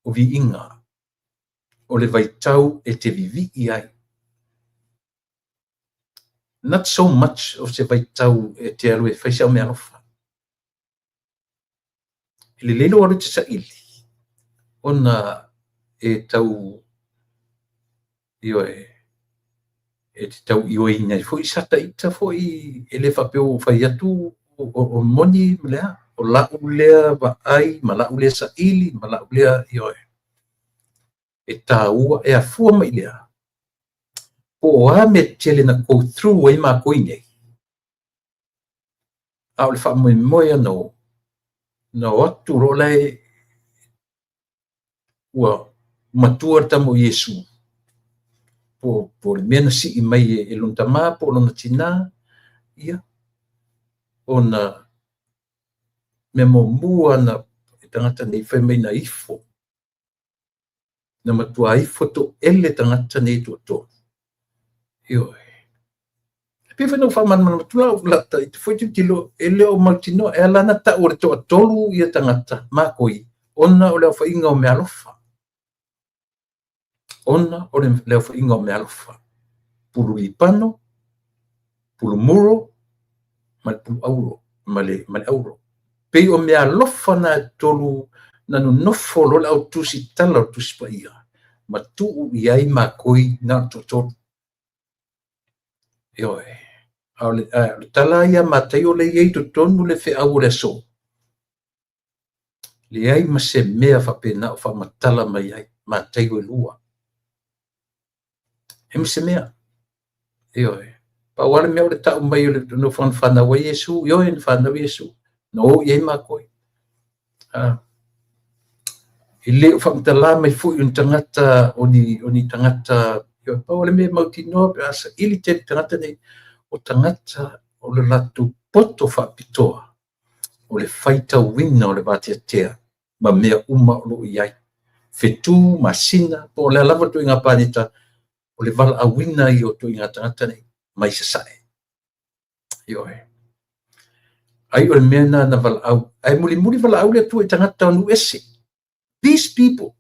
o viiga, o le vaitau e te vivii ai. Not so much o se vaitau e te alu e fai se au meaalofa. E lelei lou alu e te saili, ona e tau, ioe, e te tau ioeina ai foi sa ita foi, e le faapea ua fai atu o moni ma le a. O lau lea vaai, ma lau lea saili, ma lau lea, ioe. E taua, e afua mai lea. Po o a mea tele na go through ai mākou nei. A o le faamoemoe ana o, na o atu loa lae ua matua le tama o Iesu. Po le mea na sii mai e lona tama, po o lona tina, ia, ona mea muamua na e tagata nei fai mai na ifo. Na matua ifo toele tagata nei toatolu. Ioe. E pei foi na ou faamalamalama atu lau lata i te foi tilotilo e le o mautinoa e ala na tau o le toatolu ia tagata mākoi ona o le aofaiga o meaalofa. Ona o le aofaiga o meaalofa. Pulu lipano, pulu muro, ma le pulu auro, ma le auro. Pei o meaalofa na e tolu na nonofo loa le au tusi tala o le Tusi Paia, ma tuu i ai mākoi na o le toatolu. Ioe. A o le tala ia Mataio le i ai totonu le feau o le aso. Leai ma se mea faapena o faamatala mai ai, Mataio e 2. E ma se mea. Ioe. Pau lava le mea o le tau mai o le nofoaga na fanau ai Iesu, ioe, na fanau Iesu, na o i ai matou. E le o faamatala mai foi o ni tagata, o ni tagata, ioe, pau lava le mea e mautinoa pe a saili tele tagata nei, o tagata o le latou poto faapitoa, o le faitauina o le vateatea ma mea uma o lo o i ai. Fetu, masina, po o le a lava le ituaiga paneta, o le valaauina ia o ituaiga tagata nei mai sasae. Ioe. Ai o le mea lena na valaau. Ae mulimuli valaau le Atua i tagata o nuu ese. These people.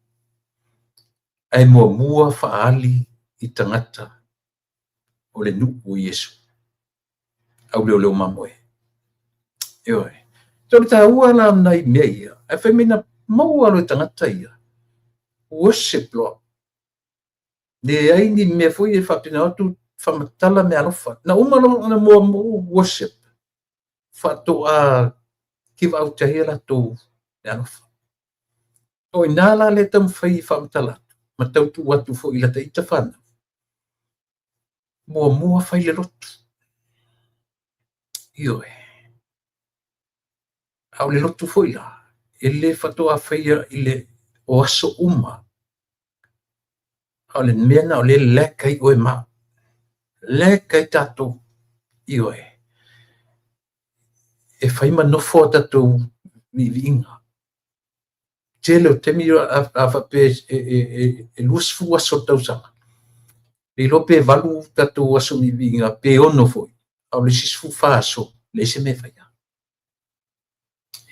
Ae muamua faaali i tagata o le nuu o Iesu. Auleoleo mamoe. Ioe. So le taua la o nai mea ia, ae fai mai na maua loa e tagata ia, worship loa. Leai ni mea foi e faapena atu faamatala meaalofa. Na uma loa ona muamua worship, faatoa give out ai a latou meaalofa. O i ina la lea e taumafai e faamatala atu ma tau tuu atu foi i lata ita fanau. Muamua fai le lotu. Ioe. A o le lotu foi la, e le faatoa faia i le o aso uma. A o le mea lena o lea e lack ai oe ma au. Lack ai tatou. Ioe. E fai ma nofo a tatou viiviiga. Tele o taimi a faapea e 20 aso o le tausaga, le iloa pe 8 tatou aso viiviiga pe 6 foi, a o le isi 14 aso, leai se mea e faia.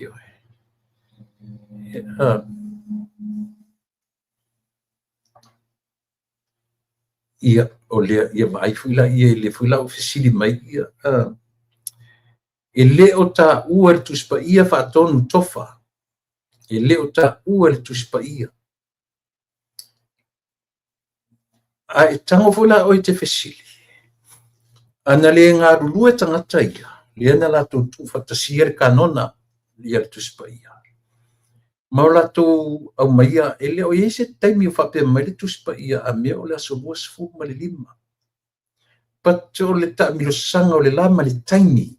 Ioe. Ia, o lea, ia vaai foi la ia, lea foi la ua fesili mai ia, e le o taua e le Tusi Paia faatonu tofa, e le o taua e le Tusi Paia. A e tago foi la oe e te fesili, ana le galulue tagata ia, lea na latou tuufaatasia le kanona ia le Tusi Paia, ma o latou aumaia, e le o i ai se taimi o faapea mai le Tusi Paia a mea o le aso 25. But o le taamilosaga o le la ma le taimi,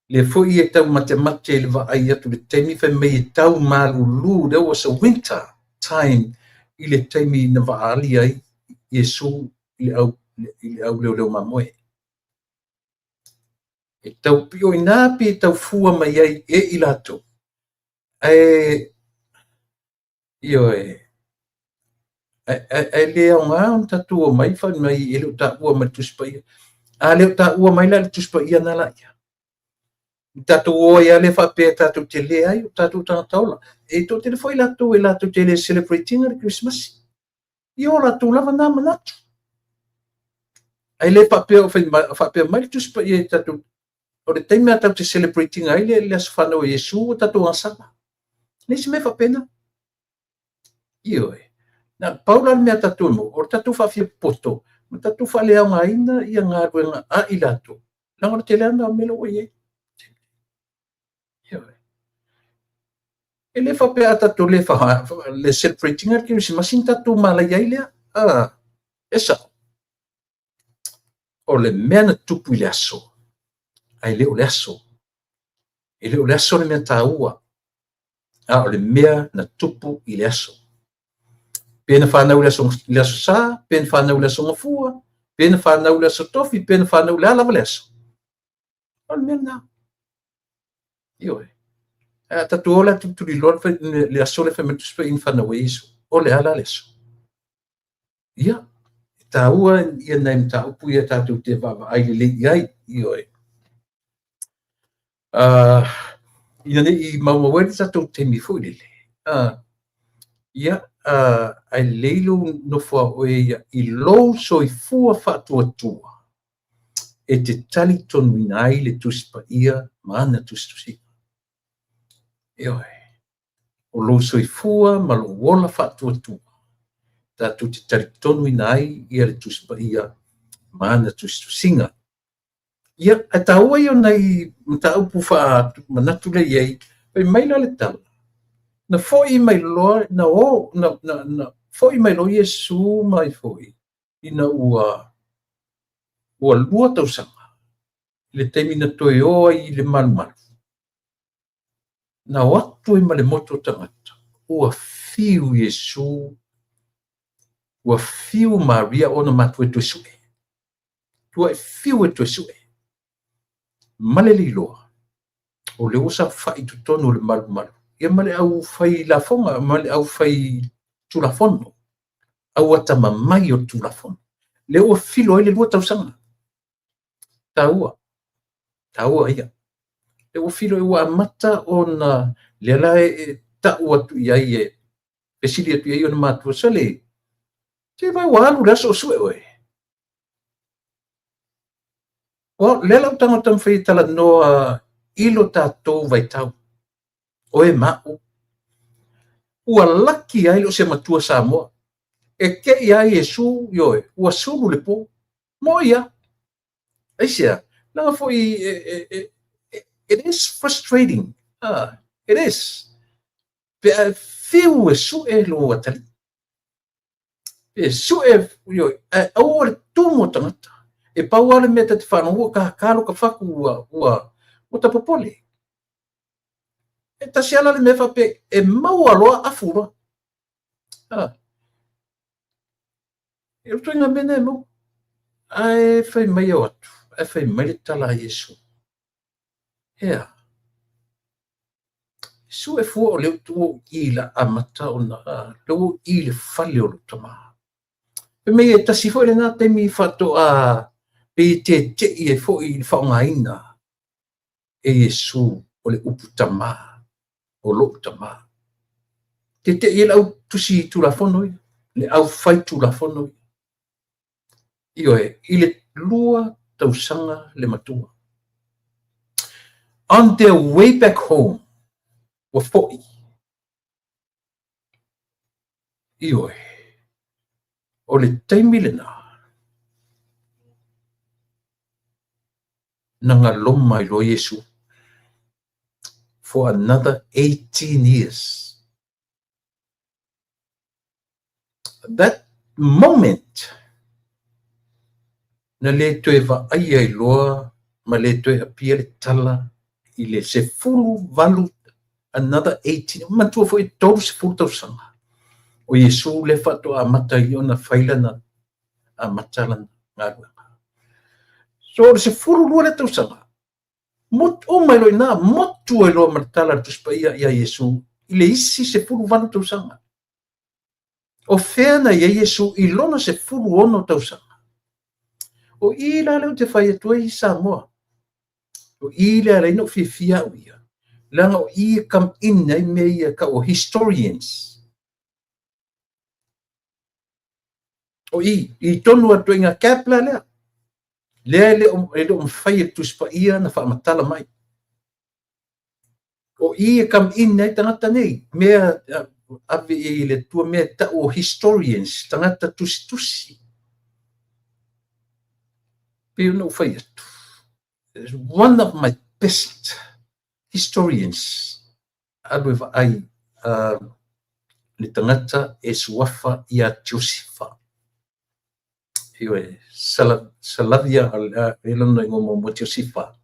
lea foi e tau matemate i le vaai atu i le taimi fai mai e tau malulu, there was a winter time i le taimi na vaaali ai Iesu i le au leoleo mamoe. E tau pio ina pe tau fua mai ai e i latou. Ae, ioe, ae le aoga ona tatou omai fai mai e le o taua mai le Tusi Paia. A le o taua mai la le Tusi Paia na la ia. Tatou o ai lava lea faapea tatou te leai o tatou tagata ola. E toatele foi latou e latou te le celebrate ina le Kerisimasi. Ia o latou lava na manatu. Ae le faapea o faapea mai le Tusi Paia i tatou, o le taimi a tatou te celebrate ina ai le aso fanau o Iesu ua tatou agasala. Leai se mea faapena. Ioe. Na pau la le mea tatou e maua, o le tatou faafiapoto ma tatou faaleaogaina ia galuega a i latou. Leaga o le tele lava o mea la ua i ai. Ioe. E le faapea a tatou le le celebrate ina le Kerisimasi na tatou malaia ai lea. E sao. O le mea na tupu i le aso, ae le o le aso. E le o le aso le mea taua, a o le mea na tupu i le aso. Pe na fanau i le aso Sa, pe na fanau i le aso Gafua, pe na fanau i le aso Tofi, pe na fanau le a lava le aso. O le mea lena. Ioe. Ae a tatou o la tulituliloa le aso lea fai mai le Tusi Paia na fanau ai Iesu. O le a la le aso? Ia, e taua ia nai mataupu ia tatou te vaavaai lelei i ai. Ioe. Ina ne i maumau ai le tatou taimi foi lele. Ia, ae lelei lou nofo a oe ia i lou soifua faatuatua e te talitonuina ai le Tusi Paia ma ana tusitusiga. Ioe. O lou soifua ma lou ola faatuatua tatou te talitonuina ai ia le Tusi Paia ma ana tusitusiga. Ia, ae taua ia o nai mataupu faamanatu lea i ai, fai mai la le tala, na foi mai loa, na o, na foi mai loa Iesu mai foi. Ina ua 2 tausaga i le taimi na toe o ai i le malumalu, na o atu ai ma le motu o tagata, ua fiu Iesu, ua fiu Maria ona matua e toe sue. Tuai fiu e toe sue. Ma le le iloa, o lea ua saofai i totonu o le malumalu, ia ma le au fai lafoga, ma le au fai tulafono, au atamamai o le tulafono. Lea ua filo ai le 2 tausaga. Taua, taua ia. Lea ua filo ua amata ona, lea la e tau atu i ai e, fesili atu i ai ona matua, sole, se vai ua alu le aso o sue oe. O lea la ua tago taumafai e talanoa i lo tatou vaitau, oe ma au. Ua laki ai le o se matua Samoa. E te i ai Iesu, ioe, ua sulu le po. Mo ia. Aisea, leaga foi it is frustrating. It is. Pe a fiu e sue lo atalii. E sue, ioe, ae aua le tumu o tagata. E pau lava le mea ta te faalogo, ua kakalo ka faku, ua tapopole. E tasi lava la le mea faapea, e maua loa afu loa. E ituaiga mea na e maua. Ae fai mai o atu, ae fai mai le tala a Iesu. Ea, sue fua o lea ua i la amata ona, lea ua i le fale o lou tama. Fai mai e tasi foi lena taimi faatoa pe tetei ai foi i le faaaogaina e Iesu o le upu tama, o lou tama. Tetei ai le au tusi tulafono ia, le au fai tulafono ia. Ioe, i le 2 tausaga le matua. On their way back home, ua foi. Ioe, o le taimi lena, na galoma ai loa Iesu for another 18 years. That moment, na le toe vaai ai loa ma le toe apia le tala i le 18, another 18, manatua foi 30 tausaga. O Iesu le faatoa amata ai ona fai lana, amata lana galuega. So o le 12 le tausaga, uma ai loa i ina, motu ai loa ma le tala a le Tusi Paia ia Iesu i le isi 18 tausaga. O fea na i ai Iesu i lona 16 tausaga. O i la lea ou te fai atu ai Samoa. O i lea alai na ou fiafia au ia. Leaga o i e come in ai mea ia tau o historians. O i tonu atu ai ngā gap la lea. Lea e le o mafai e le Tusi Paia na faamatala mai. O i e come in ai tagata nei, mea ave i ai le Atua mea e tau o historians, tagata tusitusi. Pei ona ou fai atu. One of my best historians, alu e vaai le tagata e suafa ia Josifa. Ioe, Salavia, e lona ingoa muamua Josifa.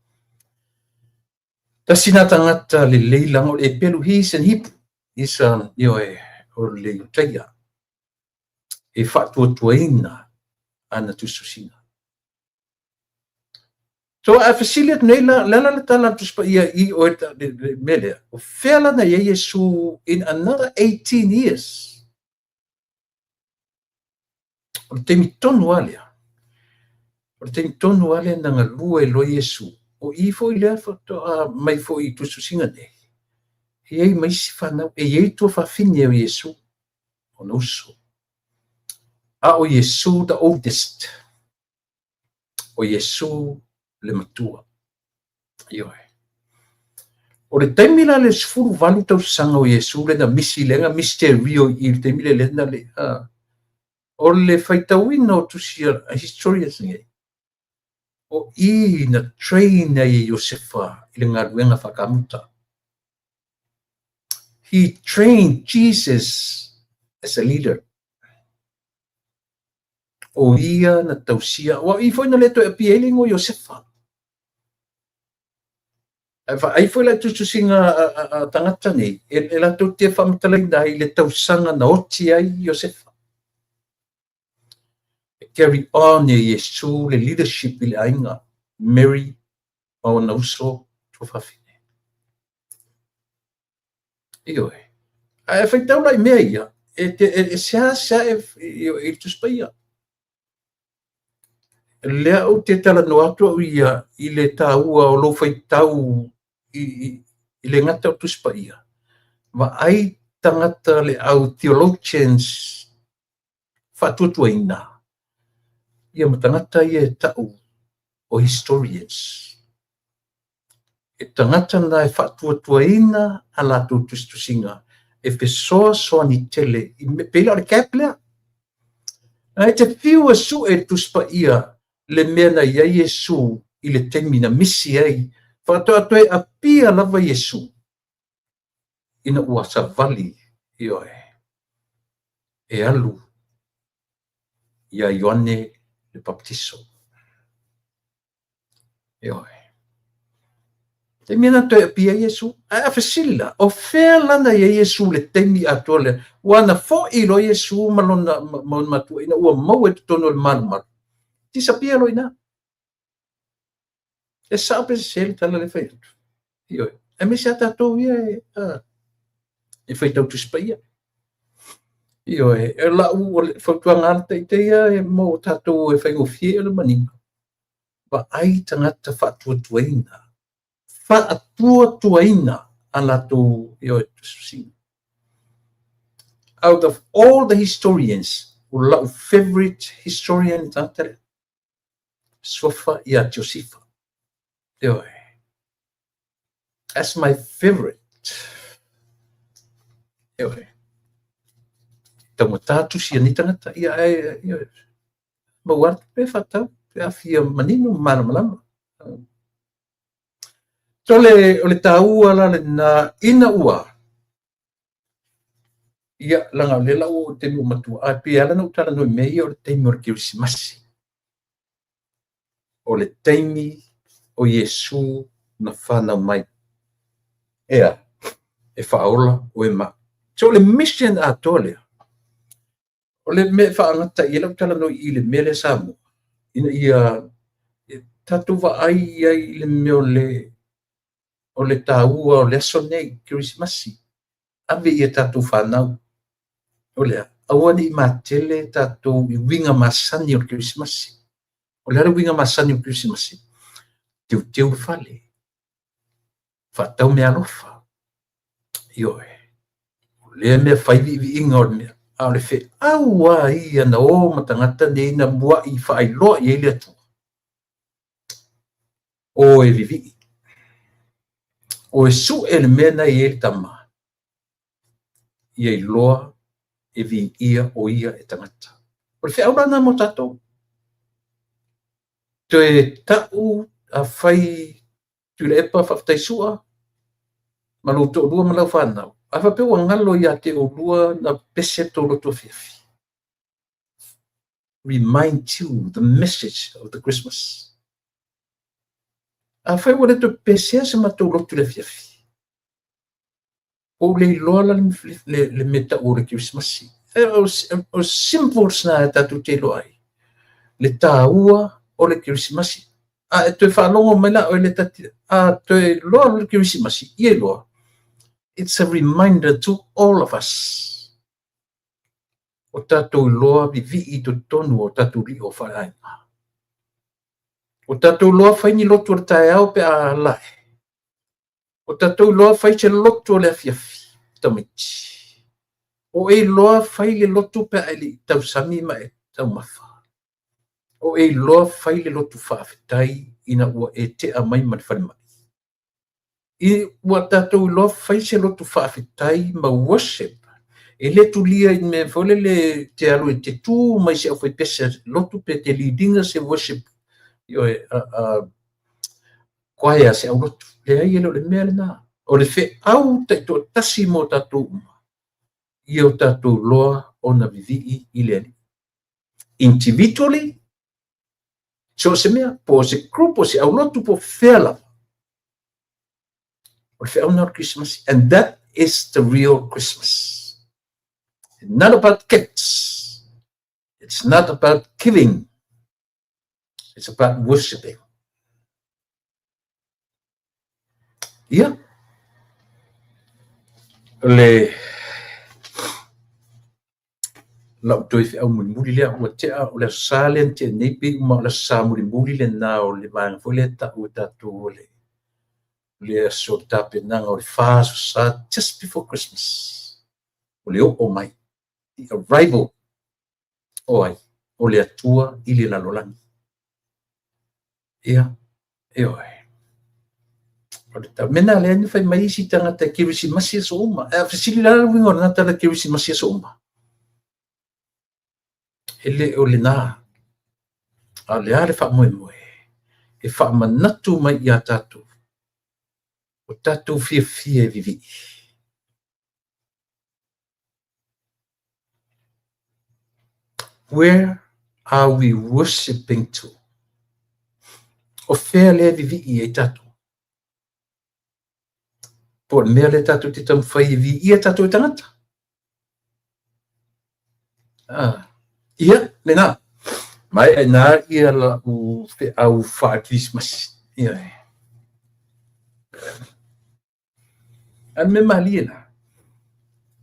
Tasi nā tagata lelei laga o le Epelu, he is an Hebrew. He's ioe, o le Iutaia. E faatuatuaina ana tusitusiga. So a fesili atu nei la, le ala le tala a le Tusi Paia i oe le mea lea, o fea la na i ai Iesu in another 18 years? O le taimi tonu lava lea. O le taimi tonu lava lea na galue ai loa Iesu. O i foi lea faatoa mai foi i tusitusiga nei. E i ai ma isi fanau, e i ai tuafafine o Iesu, ona uso. A o Iesu the oldest. O Iesu le matua. Ioe. O le taimi la le 18 tausaga o Iesu le na misi le na misterio i le taimi le le na le o le faitauina o tusi a historians nei. O i na train ai e Iosefa i le galuega faakamuta. He trained Jesus as a leader. O ia na tausia, aua o i foi na le toe apia ai le igoa o Iosefa. Ae vaai foi la i tusitusiga a tagata nei, e latou te faamatalaina ai le tausaga na oti ai Iosefa. E carry on e Iesu le leadership i le aiga, Mary ma ona uso tuafafine. Ioe. Ae faitau la i mea ia, e seasea e i le Tusi Paia. Lea ou te talanoa atu au ia i le taua o lou faitau i le gata o Tusi Paia. Vaai tagata le au theologians faatuatuaina ia ma tagata ia e tau o historians. E tagata na e faatuatuaina a latou tusitusiga e fesoasoani tele e pei la o le gap lea. Ae te fiu e sue i le Tusi Paia le mea na i ai Iesu i le taimi na misi ai, faatoa toe apia lava Iesu ina ua savali, ioe, e alu ia Ioane le Papatiso. Ioe. Taimi na toe apia Iesu. Ae a fesili la, o fea lana i ai Iesu le taimi atoa lea? Ua na foi loa Iesu ma lona ma matua ina ua maua i totonu o le malumalu. Disappear loa i ina. E sao pe sese le tala lea e fai atu. Ioe. Aemaise a tatou ia e faitau Tusi Paia. Ioe. E lau o le fautuaga lava ita ia e mo tatou e faigofie o le manino. Vaai tagata faatuatuaina. Faatuatuaina a latou, ioe, tusitusiga. Out of all the historians, o lau favorite historian tagata lea. Suafa ia Josifa. Ioe. That's my favorite. Ioe. Taugata tusi a nei tagata. Ia, ae, ioe. Maua atu pe whaatau, pe a fia manino ma malamalama. So o le taua la lena ina ua, ia, laga o lea la ua oo i le taimi ua matua, ae pei e ala ona ou talanoa i mea ia o le taimi o le Kerisimasi. O le taimi o Iesu na whanau mai. Ea, e whaola oe ma. So o le mission atoa lea, o le mea e faagata i ai lau talanoa i le mea lea Samoa, ina ia tatou vaai ai i le mea o le taua o le aso nei, Kerisimasi, ave i a tatou whanau. O lea, aua ne i matele tatou i uiga masani o le Kerisimasi. O le a le uiga masani o le Kerisimasi? Teuteu le fale, faatau meaalofa. Ioe. O lea mea fai viiviiga o le mea. A o le feau lava ia na o ma tagata nei na muai faailoa i ai le Atua. O e vivii. O e sue le mea na i ai le tama. Ia iloa e viia o ia e tagata. O le feau la na mo tatou. Toe tau a fai Tuilaepa faafetai sua ma lou toalua ma lau whanau. A faapea ua galo ia te oulua na pese le tou lotu afiafi. Remind you the message of the Christmas. Afai ua le toe pesea se matou lotu i le afiafi. Ua ou le iloa la le mea tau o le Kerisimasi. O symbols na e tatou te iloa ai. Le taua o le Kerisimasi. A e toe faalogo mai la oe le tati, a toe iloa le Kerisimasi, ia iloa. It's a reminder to all of us. O tatou iloa vivii i totonu o tatou lio faaleaiga. O tatou iloa fai ni lotu o le taeao pe a lae. O tatou iloa fai se lotu o le afiafi, tamaiti. O e iloa fai le lotu pe a e le i tausami ma e taumafa. O e iloa fai le lotu faafetai ina ua e tea mai ma le falemai. I ua tatou iloa fai se lotu faafetai ma worship. E le tulia i mea foi lele te alu e te tu mai se au faipese lotu pe te leadinga se worship. Ioe, choir se au lotu. Leai e le o le mea lena. O le feau taitoatasi mo tatou uma. Ia o tatou loa ona vivii i le Alii. Individually, so o se mea, po o se group, po o se aulotu, po o fea lava. O le feau lena o le Kerisimasi. And that is the real Christmas. It's not about gifts. It's not about giving. It's about worshiping. Ia, le lau toe feau mulimuli lea ua tea o le Aso Sa lea na tea nei pei uma o le Aso Sa mulimuli lena o le vaega foi lea e tau e tatou o le le aso o le tapenaga o le fa Aso Sa just before Christmas o le oo mai the arrival o ai o le Atua i le lalolagi. Ia, ioe. O le tau. Mena lea na fai mai isi tagata e Kerisimasi aso uma. E fesili la le uiga o lena tala Kerisimasi aso uma. E le o lena. A o le a le faamoemoe e faamanatu mai iā tatou o tatou fiafia e vivii. Where are we worshipping to? O fea lea e vivii ai tatou? Po o le mea lea tatou te taumafai e viia tatou e tagata? Ah, ia, lena. Maea ina ia lau feau faa-Kerisimasi. Ia. A o le mea malie la,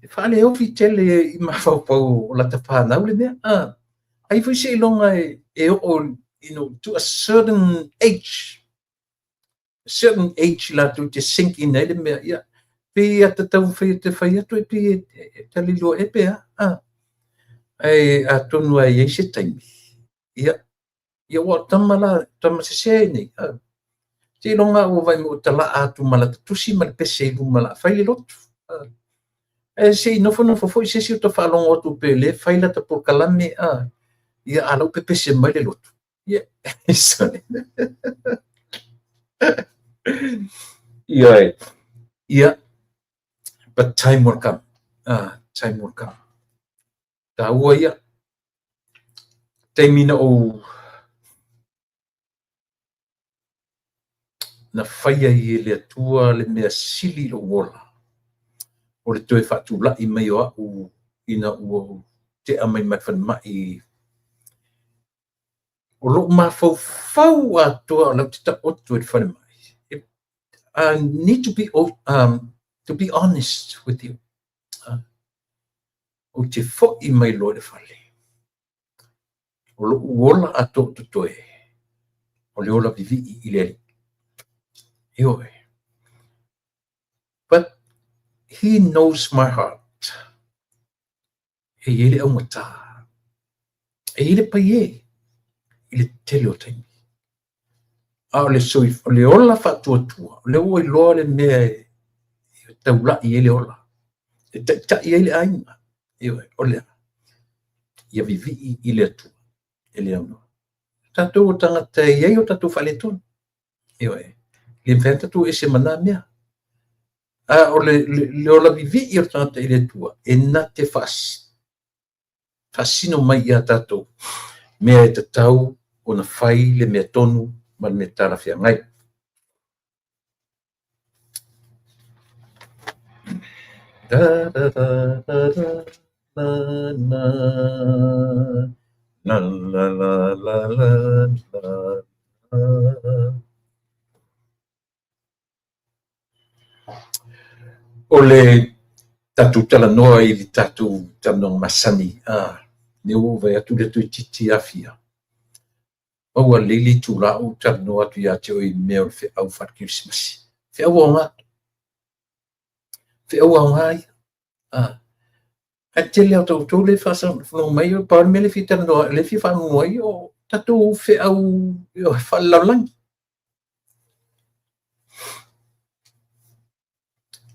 e faaleofi tele i mafaufau o lata fanau le mea. Ah, ai foi seiloga e oo to a certain age, certain age latou te sink in ai le mea, ia, pei a ta taumafai e te fai atu e pei e tali loa ea pe a. Ah, ae atonu lava e i ai se taimi, ia, Ia ua tama la, tama sese nei. Seiloga ua vaai mai ua talaa atu ma lata tusi ma le pese i luma la fai le lotu. Ae se i nofonofo foi se isi o ta faalogo atu pe le fai lata polokalame a ia a lau pepese mai le lotu. Ia, ia, ia, but time will come. Time will come. Taua ia. Taimi na ou na fai ai e le Atua le mea sili i lou ola, o le toe faatulai mai o au ina ua ou tea mai ma le falemai. O lou mafaufau atoa o la ou te taoto i le falemai. I need to be, to be honest with you. Ou te foi mai loa i le fale. O lou ola atoa o totoe, o le ola vivii i le Alii. Ioe. But he knows my heart. E i ai le augata. E i ai le paiē i le tele o taimi. A o le o le ola faatuatua, o lea ua iloa le mea e taulai ai le ola, e taitai ai le aiga. Ioe, o le a? Ia vivii i le Atua e le aunoa. Tatou o tagata e i ai o tatou faaletonu. Ioe, e le mafai ona tatou ese ma na mea. A o le, le, le ola vivii o le tagata i le Atua, e na te faasino mai iā tatou mea e tatau ona fai le mea tonu ma le mea talafeagai. Da, da, da, da, da, na, na. La, la, la, la, la, la, la. O le tatou talanoa i le tatou talanoaga masani, a, lea ua ou vaai atu lea toeitiiti afia. Maua lelei le itula o ou talanoa atu ia te oe i mea o le feau faale-Kerisimasi. Feau aoga. Feau aoga ia. A, ae tele lava o outou lea e faafofoga mai, pau le mea lea e fia talanoa, lea e fia faalogo ai, o tatou feau faalelalolagi.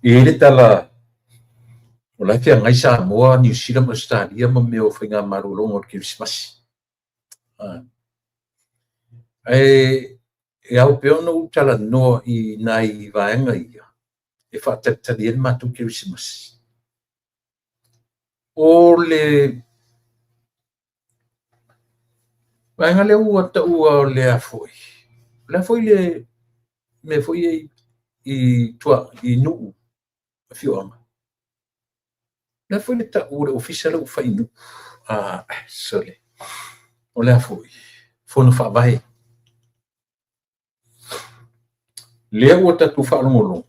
E i ai le tala, o la e feagai Samoa, Niu Sila ma Ausetalia ma mea o faigamalologa o le Kerisimasi. Ae e ao pea ona ou talanoa i nai vaega ia e faatalitali ai le matou Kerisimasi. O le Vaega lea ua taua o le a foi, o le a foi le mea foi e i tua i nuu afioaga. O le a foi le tau o le ofisa lea ua fai i Nuu? Ah, sorry. O le a foi? Fono Faavae. Lea ua tatou faalogologo,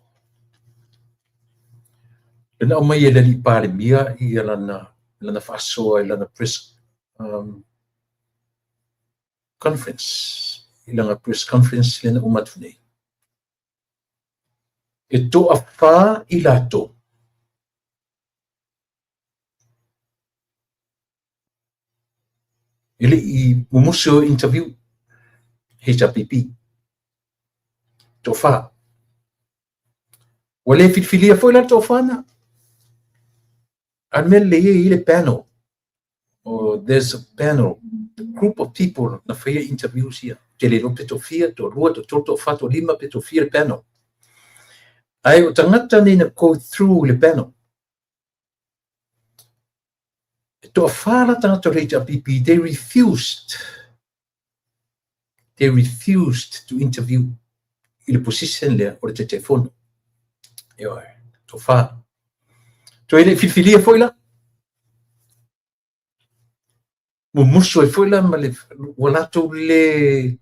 lea na aumai e le alii Palemia ia lana faasoa i lana press conference, i lana press conference lea na uma atu nei. E toafa i latou e le i mumusu e interview HRPP. Toafa. Ua le filifilia foi la le toafa na. A le mea lelei e i ai le panel. Oh, there's a panel, a group of people na faia interviews ia. Te le iloa pe toafia, toalua, toatolu, toafa, toalima, pe toafia le panel. Ae o tagata nei na go through le panel. E toafa la tagata o le HRPP, they refused. They refused to interview i le position lea o le Taitaifono. Ioe, toafa. Toe le filifilia foi la. Mumusu ai foi la ma le, ua latou le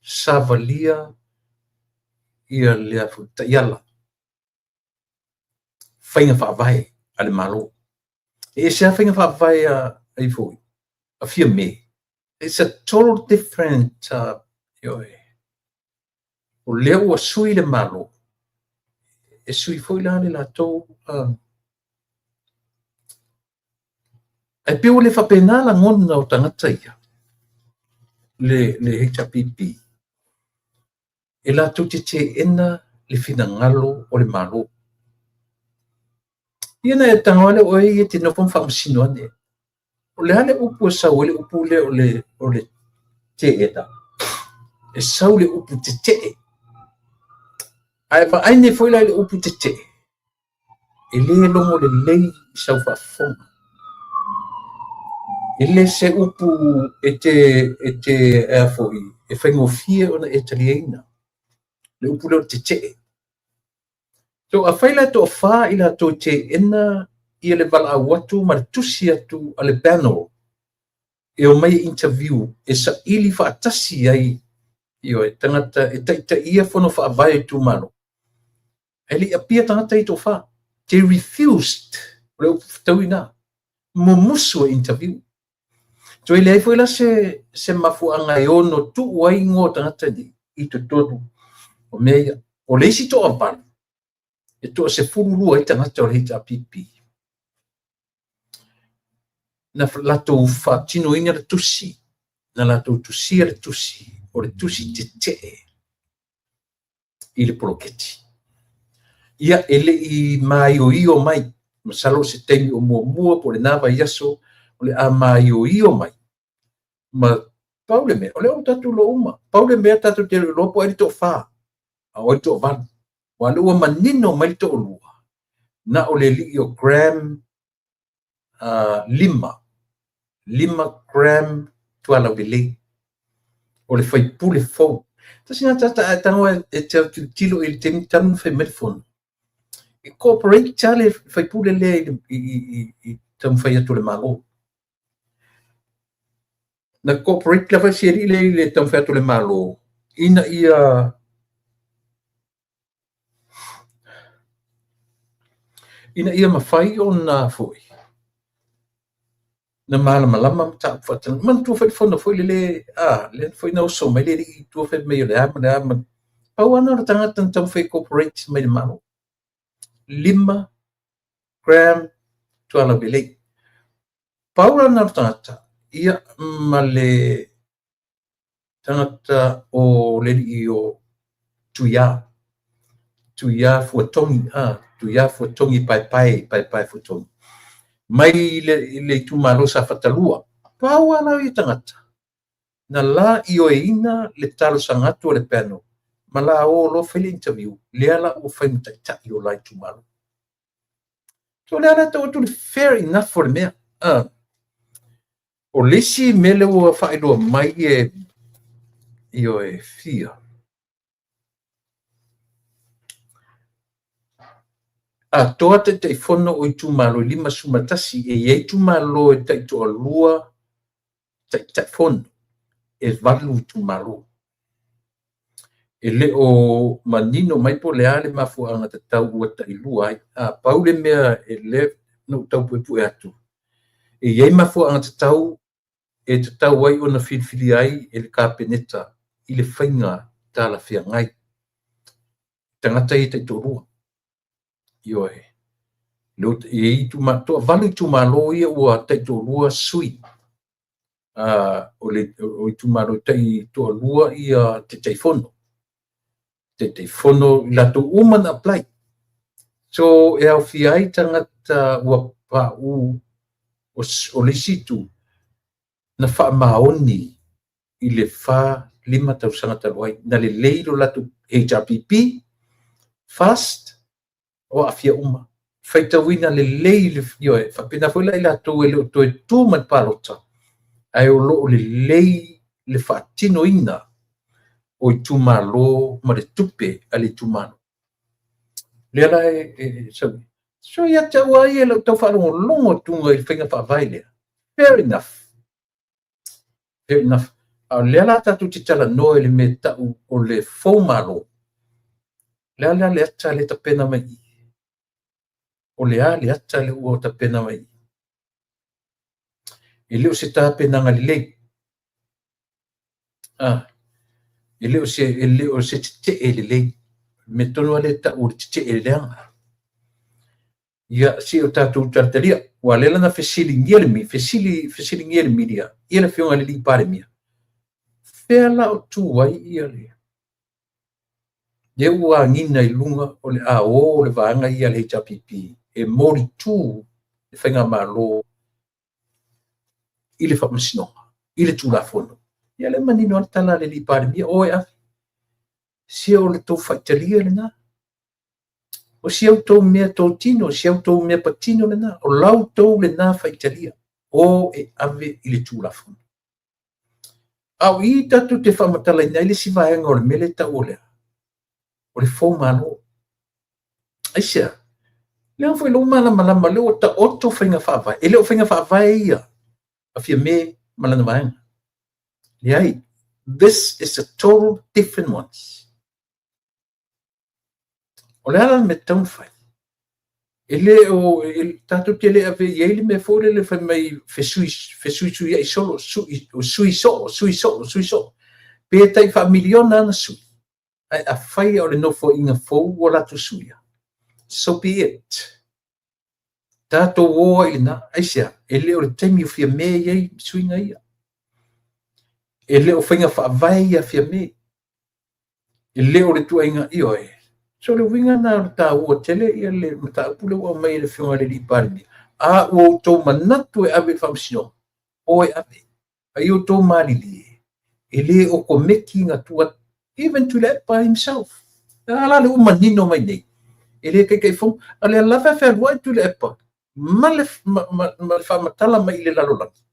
savalia ia lea foi taiala. Faiga faavae a le Malo. E ese lava faiga faavae a ai foi, a Fiame. It's a total different, ioe. O lea ua sui le Malo, e sui foi la le latou, ae pei ua le faapena lagona o tagata ia, le HRPP, e latou te teena le finagalo o le Malo. Ia na e tago lava lea o oe ia e te nofo ma faamasino ane. O le a le upu e sau ai le upu lea o le teena? E sau le upu tetee. Ae vaai nei foi la i le upu tetee, e le logo lelei i sau faafofoga. E le se upu e te a foi, e faigofie ona e taliaina. Le upu lea o le tetee. So, afai la e toafa i latou e teena ia le valaau atu ma le tusi atu a le panel e omai e interview e saili faatasi ai ioe, tagata e taitaia fono faavae o itumalo. Ae le i apia tagata i toafa. They refused. O le upu fetaui na. Mumusu e interview. Toe leai foi la se mafuaaga e ono tuu ai igoa o tagata nei i totonu o mea ia. O le isi toavalu, e toa 12 ai tagata o le HRPP. Na latou faatinoina le tusi, na latou tusia le tusi, o le tusi tetee i le poloketi. Ia, e le i maioio mai, masalo o se taimi o muamua po o lena vaiaso, o le a maioio mai. Ma pau le mea, o lea ua tatou iloa uma, pau le mea tatou te iloa po o ai le toafa, a o ai le toavalu. Aua o lea ua manino mai le toalua, na o le alii o Graham 5, 5 Graham Tualaulelei, o le faipule fou. Tasi lena tagata a e tago e te tilotilo i le taimi talu ona fai mai le fono. E cooperate lava le faipule lea i taumafai atu o le Malo. Na cooperate lava si alii lea i le taumafai atu o le Malo ina ia mafai ona foi na malamalama mataupu faatalanoa. Manatua foi le fono foi lele, lea foi na oso mai le alii i tua fai mai o le a ma le a ma. Pau lava na o le tagata na taumafai e cooperate mai le Malo. 5 Graham Tualaulelei. Pau la na o le tagata, ia ma le tagata o le alii o Tuia. Tuia Fuatogi, Tuia Fuatogi Paepae, Paepae Fuatogi. Mai le itumalo sa Fatalua. Pau lava la ia tagata, na la ioeina le talosaga atu a le panel, ma la o loa fai le interview, lea la ua fai ma taitai o la itumalo. So lea la tau atu le fair enough o le mea. O le isi mea lea ua faailoa mai e, ioe, fia atoa Taitaifono o itumalo e 51, e i ai itumalo e taitoalua Taitaifono, e 8 itumalo. E le o manino mai po o le a le mafuaaga tatau ua tailua ai. A pau le mea e lea na ou tau puepue atu, e i ai mafuaaga tatau e tatau ai ona filifilia ai e le Kapeneta i le faiga talafeagai tagata ia taitoalua. Ioe. E i ai toavalu itumalo ia ua taitoalua sui. O itumalo taitoalua ia Taitaifono. Taitaifono i latou uma na apply. So e aofia ai tagata ua pauu o le isi itu na faamaoni i le 4-5 tausaga talu ai. Na lelei lo latou HRPP, FAST, o aafia uma. Faitauina lelei le, ioe, faapena foi la i latou e le o toe tu ma le palota, ae o lo o lelei le faatinoina o itumalo ma le tupe a le itumalo. Lea la e sau. So ia te au lava ia i lau tau faalogologo atu i le faiga faavae lea, fair enough. Fair enough. A o lea la tatou te talanoa i le mea e tau o le fou malo. Le a la le ata lea e tapena mai i? O le a le ata lea ua tapena mai i? E le o se tapenaga lelei. E le o se tetee lelei. Mea tonu lava lea e tau o le tetee leaga. Ia, se i o tatou talitalia. Ua lea la na fesiligia le fesiligia le media ia le afioga i le Palemia. Fea la o tu ai ia le lea ua agiga i luga o le a o le vaega ia a le HRPP e molitu le faigamalo i le faamasinoga, i le Tulafono. Ia lea e manino lava le tala a le Palemia, o e ave. Se o le tou faitalia lena. O si outou mea totino, o si outou mea patino lena. O la outou lena faitalia. O e ave i le Tulafono. A o i tatou te faamatalaina ai le isi vaega o le mea lea e tau o le a? O le fou malo. Aisea? Leaga foi lou malamalama lea ua taoto faiga faavae. E le o faiga faavae ia a Fiame ma lana vaega. Leai. This is a total different ones. O le a la le mea e tatau ona fai? E le o, tatou te le ave i ai le mea foi lele fai mai fesuisuiai solo, sui, sui soo, sui soo, sui soo. Pe tai faamiliona ana sui, ae afai o le nofoaiga fou ua latou suia, so be it. Tatou o ai i lena. Aisea? E le o le taimi o Fiame e i ai suiga ia. E le o faiga faavae ia a Fiame. E le o le tuuaiga, ioe. So le uiga lena o le taua tele ia le mataupu lea ua aumai e le afioga i le Palemia. A ua outou manatu e ave i le faamasinoga, o e ave. A ia outou malilie, e le okomeki na tuu atu. Even Tuilaepa himself. A la le ua manino mai nei. E le Taitaifono. A o lea lava e fealuai Tuilaepa ma le faamatala mai i le lalolagi.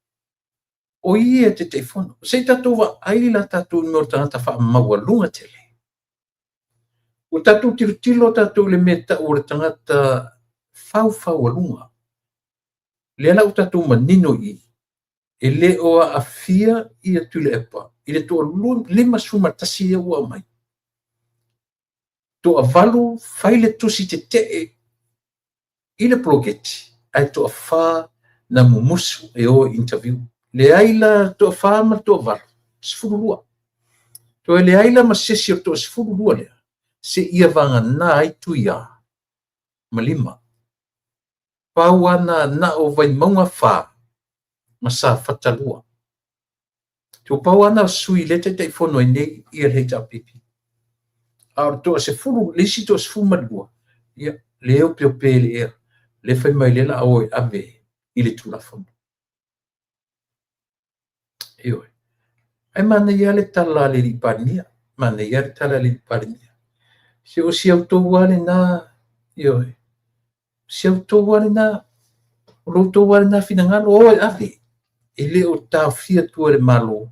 O ia e Taitaifono. Se i tatou vaai la tatou i mea o le tagata faamaualuga tele. Ua tatou tilotilo tatou i le mea e tau o le tagata faufaualuga. Lea la ua tatou manino i i, e le o aafia ia Tuilaepa i le 51 ia ua aumai. Toavalu fai le tusi tetee i le poloketi, ae toafa na mumusu e o i interview. Leai la toafa ma le toavalu, 12. Toe leai la ma se isi o le toa 12 lea, seia vagana ai Tuia ma Lima. Pau lava na na o Vaimauga 4 ma Safata 2. So pau lava na o sui lea Taitaifono ai nei ia le HRPP. A o le toa 10, le isi toa 12, ia, le opeope i le ea. Le fai mai lea la o e ave i le Tulafono. Ioe. Ae manaia le tala a le Palemia. Manaia le tala a le Palemia. Se o si outou lava lena, ioe. Si outou lava lena, o lo outou lava lena finagalo, o e ave. E le o taofia atua e le Malo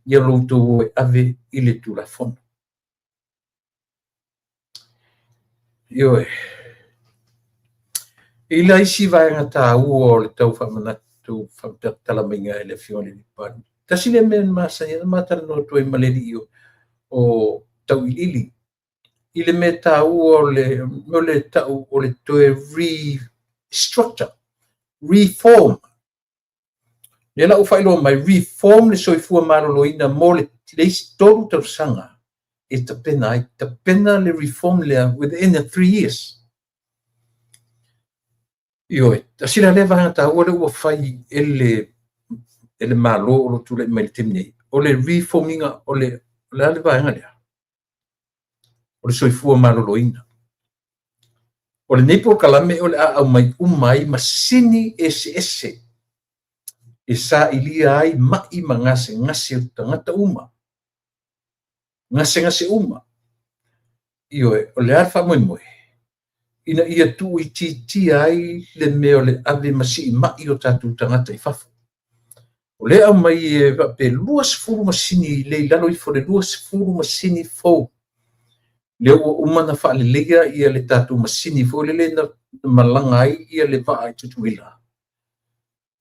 ia lo outou o e ave i le Tulafono. Ioe. I le isi vaega taua o le tau faamanatu faamatalatala maiga e le Afioga i le Palemia. Tasi lea mea na masani ai ona ma talanoa atu ai ma le alii o tauiliili i le mea taua o le tau o le toe restructure, reform. Lea la ua faailoa mai, reform le soifua maloloina mo le isi 3 tausaga e tapena ai. Tapena le reform lea within the 3 years. Ioe, tasi la lea vaega taua lea ua fai e le Malo o lo o tulai mai i le taimi nei, o le reform ina o le a le vaega lea? O le soifua maloloina. O lenei polokalame o le a aumai uma ai masini eseese e sailia ai mai ma gasegase o tagata uma. Gasegase uma. Ioe, o le a le faamoemoe? Ina ia tuuitiitia ai le mea o le ave ma siimai o tatou tagata i fafo. O lea aumai e faapea 20 masini le i lalo ifo le 20 masini fou. Lea ua uma na faaleleia ia le tatou masini foi lele na malaga ai ia le vaa i Tutuila.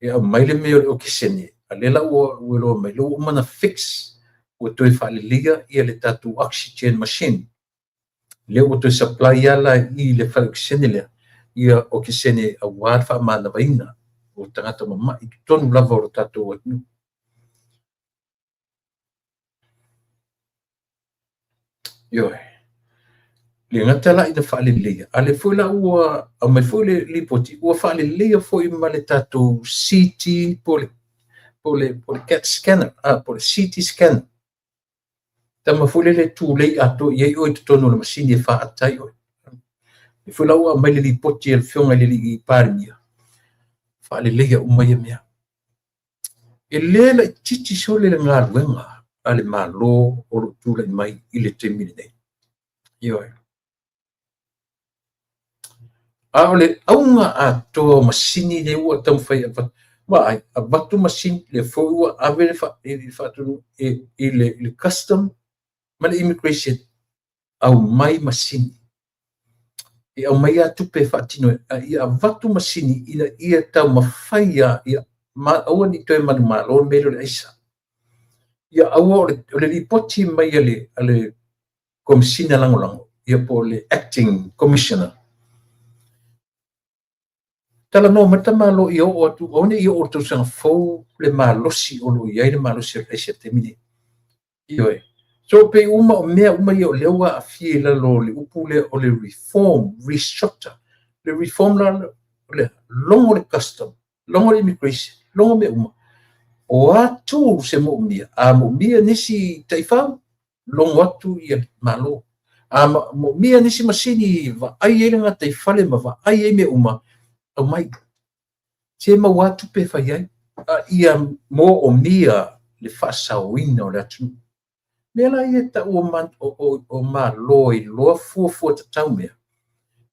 E aumai le mea o le okesene, a lea la ua iloa mai, lea ua uma na fix, ua toe faaleleia ia le tatou oxygen machine. Lea ua toe supply ala i le fale okesene lea, ia okesene aua le faamanavaina o tagata mamai i totonu lava o le tatou atunuu. Ioe. Le gata la ina faaleleia, a lea foi la ua aumai foi le lipoti, ua faaleleia foi ma le tatou CT po o le CAT scanner, po o le CT scanner. Tama foi lele tulei atoa i ai oe i totonu o le masini e faata ai oe. E foi la ua aumai le lipoti a le Afioga i le alii Palemia, faaleleia uma ia mea. E le laitiiti sole le galuega a le Malo o lo o tulai mai i le taimi lenei. Ioe. A o le auga atoa o masini nei ua taumafai e avatu, vaai, avatu masini, lea foi ua ave le faatonuga i le custom ma le immigration, aumai masini. E aumai lava tupe e faatino ai, ia avatu masini ina ia taumafai ia aua ne i toe manumalo le mea lea o le aisa. Ia aua o le lipoti mai a le Komesina Lagolago, ia po o le Acting Commissioner. Talanoa mai le tamaloa ia oo atu, aua ne i oo i le tausaga fou le malosi o lo o i ai le malosi o le aisa i le taimi nei. Ioe. So pei uma o mea uma ia o lea ua aafia i lalo o le upu lea o le reform, restructure. Le reform la o le logo le custom, logo le immigration, logo mea uma. O a tools e moomia, a moomia nisi taifau, logo atu ia Malo. A moomia nisi masini vaai ai le gataifale ma vaai ai mea uma, aumai. Se maua tupe e fai ai, a ia moomia le faasaoina o le atunuu. Mea la ia tau o Malo e iloa fuafua tatau mea,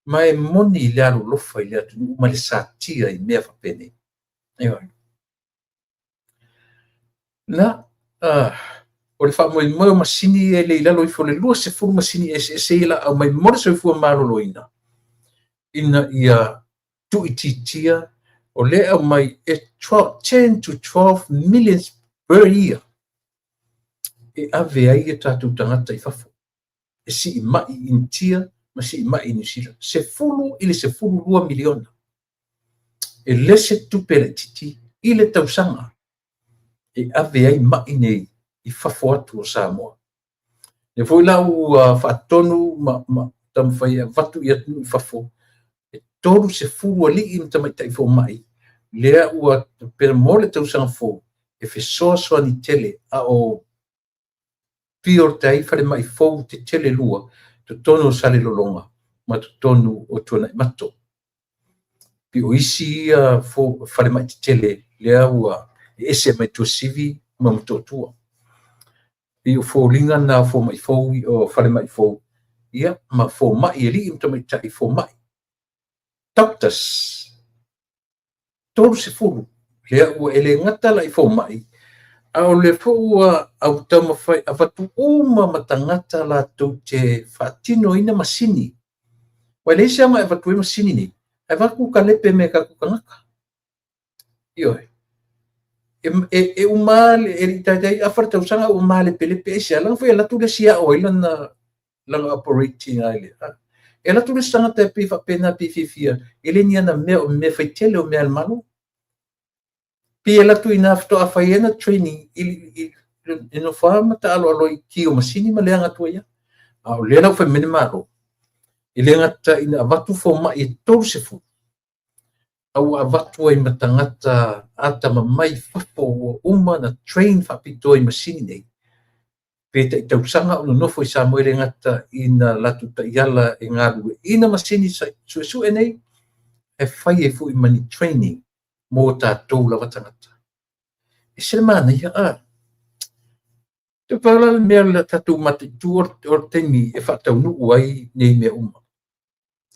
ma e moni le alolofa i le atunuu ma le satia i mea faapenei. Ioe. Na, o le faamoemoe o masini ia e le i lalo ifo o le 20 masini eseese ia la aumai mo le soifua maloloina, ina ia tuuitiitia, o lea aumai e 10 to 12 million per year e ave ai ia tatou tagata i fafo, e siimai i Initia ma siimai i Niu Sila. 10 i le 12 miliona. E le se tupe laitiiti i le tausaga e ave ai mai nei i fafo atu o Samoa. Lea foi la ua faatonu ma taumafai e avatu i atunuu i fafo, e 30 alii ma tamaitai fomai, lea ua pena mo le tausaga fou e fesoasoani tele a o build ai falemai fou tetele lua totonu o Salelologa ma totonu o Tuanaimato. Pei o isi ia falemai tetele lea ua ese mai Tuasivi ma Motootua. Pei o foliga na o fomai fou, o falemai fou, ia, ma fomai alii ma tamaitai fomai. Doctors, 30 Lea ua e le gata la i fomai, a o lea foi ua au taumafai avatu uma ma tagata latou te faatinoina masini. Ua leai se aoga e avatu ai masini nei, ae avatu kalepe mai tatou tagata. Ioe. E uma e le i taitai afa le tausaga ua malepelepe. Aisea? Leaga foi e alu atu le isi e ao ai lana operating ai le. E alu atu le isi tagata e pei faapena, pei e fiafia, e le ni ana mea o mea faitele o mea a le Malo. Pei e alu atu i ina faatoa fai ai ana training e nofo lava ma taaaloalo i ki o masini ma leaga atu ai lava. A o lea la ua fai mai le Malo, e le gata ina avatu fomai e 30, a ua avatu ai ma tagata atamamai fafo ua uma ona train faapitoa i masini nei, pe tai tausaga o nonofo i Samoa, e le gata ina latou taiala e galueaiina masini suesue nei, e fai ai foi ma ni training mo tatou lava tagata. E ese le manaia, a. Toe pau la le mea o le tatou mataitu o le taimi e faataunuu ai nei mea uma.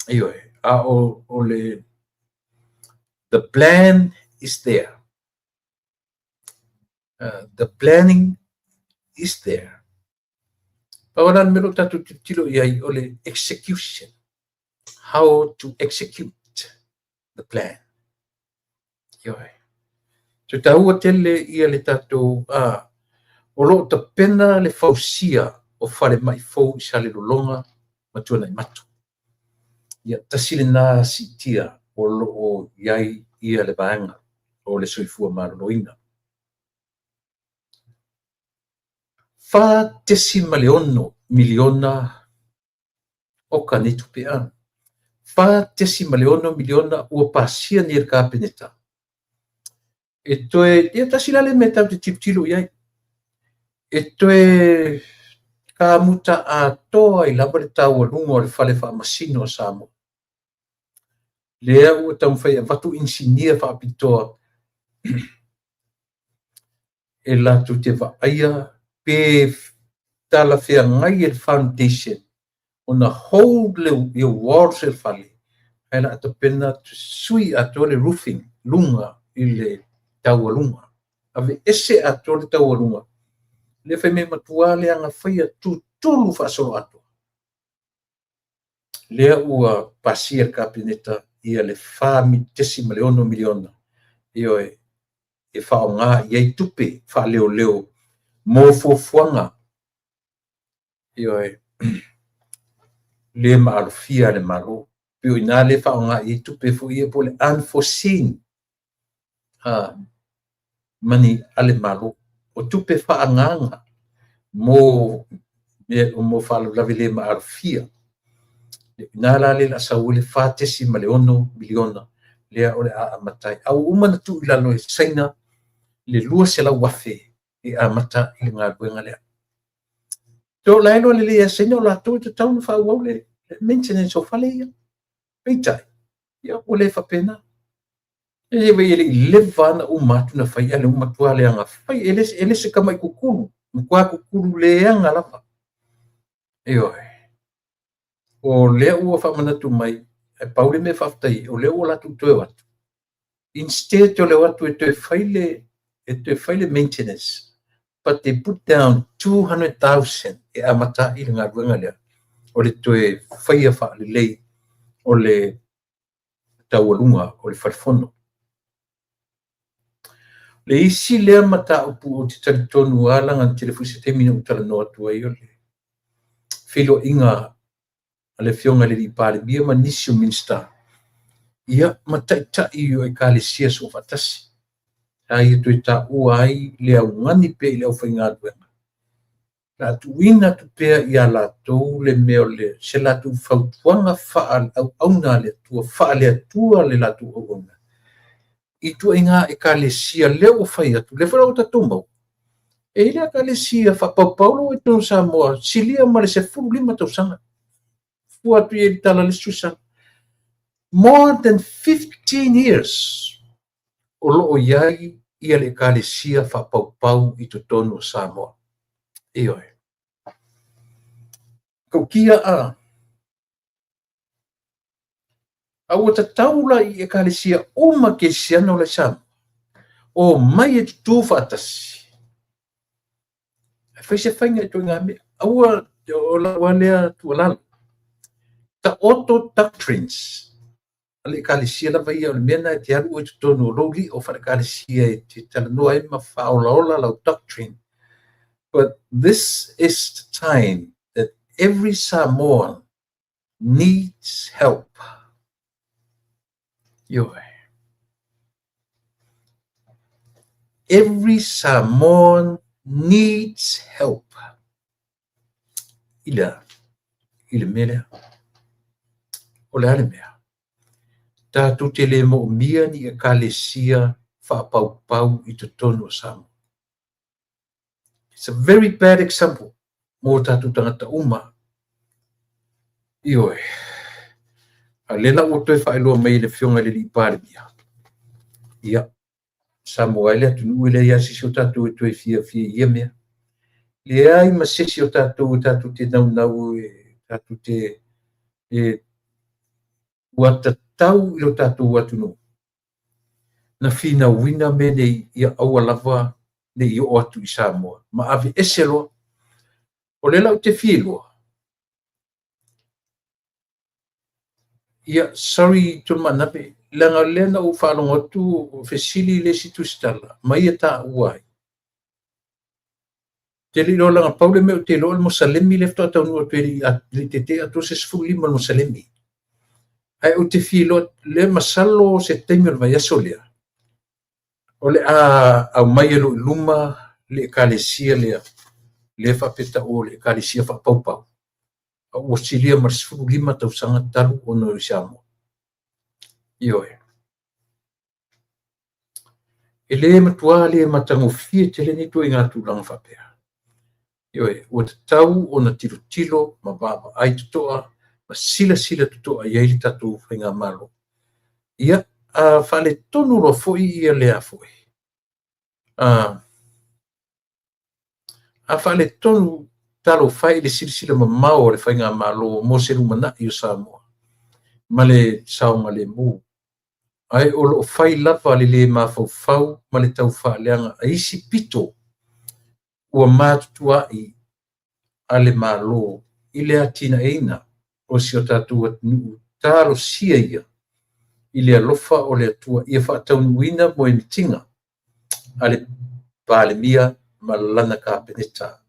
Ioe, a o le the plan is there. The planning is there. Pau la le mea o tatou tilotilo i ai o le execution. How to execute the plan. Ioe. So taua tele ia le tatou o lo o tapena le fausia o falemai fou i Salelologa ma Tuanaimato. Ia tasi lena siitia o lo o i ai ia le vaega o le soifua maloloina. 4.6 miliona o ka nei tupe a. 4.6 miliona ua pasia nei e le Kapeneta. E toe, ia tasi la le mea tatou te tilotilo i ai. E toe kamuta atoa ai lava le taualuga o le fale faamasino o Samoa. Lea ua taumafai e avatu inisinia faapitoa e latou te vaaia pe talafeagai e le foundation ona hold le walls e le fale, ae la tapena sui atoa le roofing luga i le taualuga. Aveese atoa le taualuga. Lea fai mai matua leaga faia tutulu faasoloatoa. Lea ua pasia le Kapeneta ia le 4.6 miliona. Ioe, e faaaoga i ai tupe faaleoleo mo fuafuaga. Ioe, le maalofia le Malo. Pei o ina le faaaoga i ai tupe foi ia po o le unforeseen money a le Malo. O tupe faaagaaga mo faalavelave le maalofia. Ina la le la sau ai le 4.6 miliona lea o le a amata ai. A ua uma ona tuu i lalo e saina le 200,000 e amata i le galuega lea. So la e iloa lelei e saina o latou e tatau ona faaauau le maintenance o fale ia. Peitai, ia ua le faapena. E le i leva ona uma atu na fai ale uma matua leaga fai e le se tamai kukulu, matua kukulu leaga lava. Ioe. O lea ua faamanatu mai, e pau le mea faafetai, o lea ua latou toe o atu. Instead o le o atu e toe fai le maintenance, but they put down 200,000 e amata i le galuega lea. O le toe faia faalelei o le taualuga o le falefono. Le isi lea mataupu ou te talitonu lava leaga na tele foi se taimi na ou talanoa atu ai o le feiloaiga a le Afioga i le Palemia ma nisi o Minisita, ia ma taitai o Ekalesia soofaatasi. A ia toe taua ai le augani pea i le aufaigaluega. La tuuina atu pea ia latou le mea o le se latou fautuaga faale-auauna a le Atua, faale-Atua le latou auauna. I ituaiga Ekalesia lea ua fai atu, lea foi ua tatou maua. E i ai le Ekalesia faapaupau i totonu o Samoa, silia ma le 15 tausaga. Fua atu i ai le tala le susa. More than 15 years o lo o i ai ia le Ekalesia faapaupau i totonu o Samoa. Ioe. Tautia a. A ua tatau la i Ekalesia uma kerisiano la i Samoa. Omai e tutū faatasi ae fai se faiga i ituaiga mea. Aua, o lau lava lea tuualalo, taoto doctrines a le Ekalesia lava ia, o le mea lena e te alu oe i totonu o lou lio faale-Ekalesia e te talanoa ai ma faaolaola lau doctrine. But this is the time that every Samoan needs help. Ioe. Every Samoan needs help. I le a? I le mea lea. O le a le mea? Tatou te le moomia ni Ekalesia faapaupau i totonu o Samoa. It's a very bad example mo tatou tagata uma. Ioe. A o lea la ua toe faailoa mai e le Afioga i le Alii Palemia, ia, Samoa e le atunuu e leai lava se isi o tatou e toe fiafia i ia mea. Leai ma se isi o tatou e tatou te naunau e tatou te e ua tatau i lo tatou atunuu na finauina mea nei ia aua lava ne i oo atu i Samoa ma aveese loa. O lea la ou te fia iloa, ia, sorry Tulumaanape, leaga o lea na ou faalogo atu o fesili le isi tusitala ma ia taua ai. Te le i iloa leaga pau le mea ou te iloa o le Mosalemi lea faatoa taunuu atu e le i teitei atoa se 15 o le Mosalemi. Ae ou te fia iloa, lea masalo se taimi o le vaiaso lea, o le a aumai e lou i luma le Ekalesia lea, lea faapea taua o le Ekalesia faapaupau, a ua silia ma le 15 tausaga talu ona o i Samoa. Ioe. E le matua le matagofie tele nei ituaiga tulaga faapea. Ioe, ua tatau ona tilotilo ma vaavaai totoa ma silasila totoa i ai le tatou faigamalo. Ia, a faaletonu loa foi ia lea foi. A faaletonu talofa e i le silasila mamao a le faigamalo mo se lumanai o Samoa ma le saogalemu, ae o lo o fai lava le lē mafaufau ma le taufaaleaga a isi pito ua matutua'i a le Malo i le atinaeina o si o tatou atunuu. Talosia ia i le alofa o le Atua ia faataunuuina moemitiga a le Palemia ma lana Kapeneta.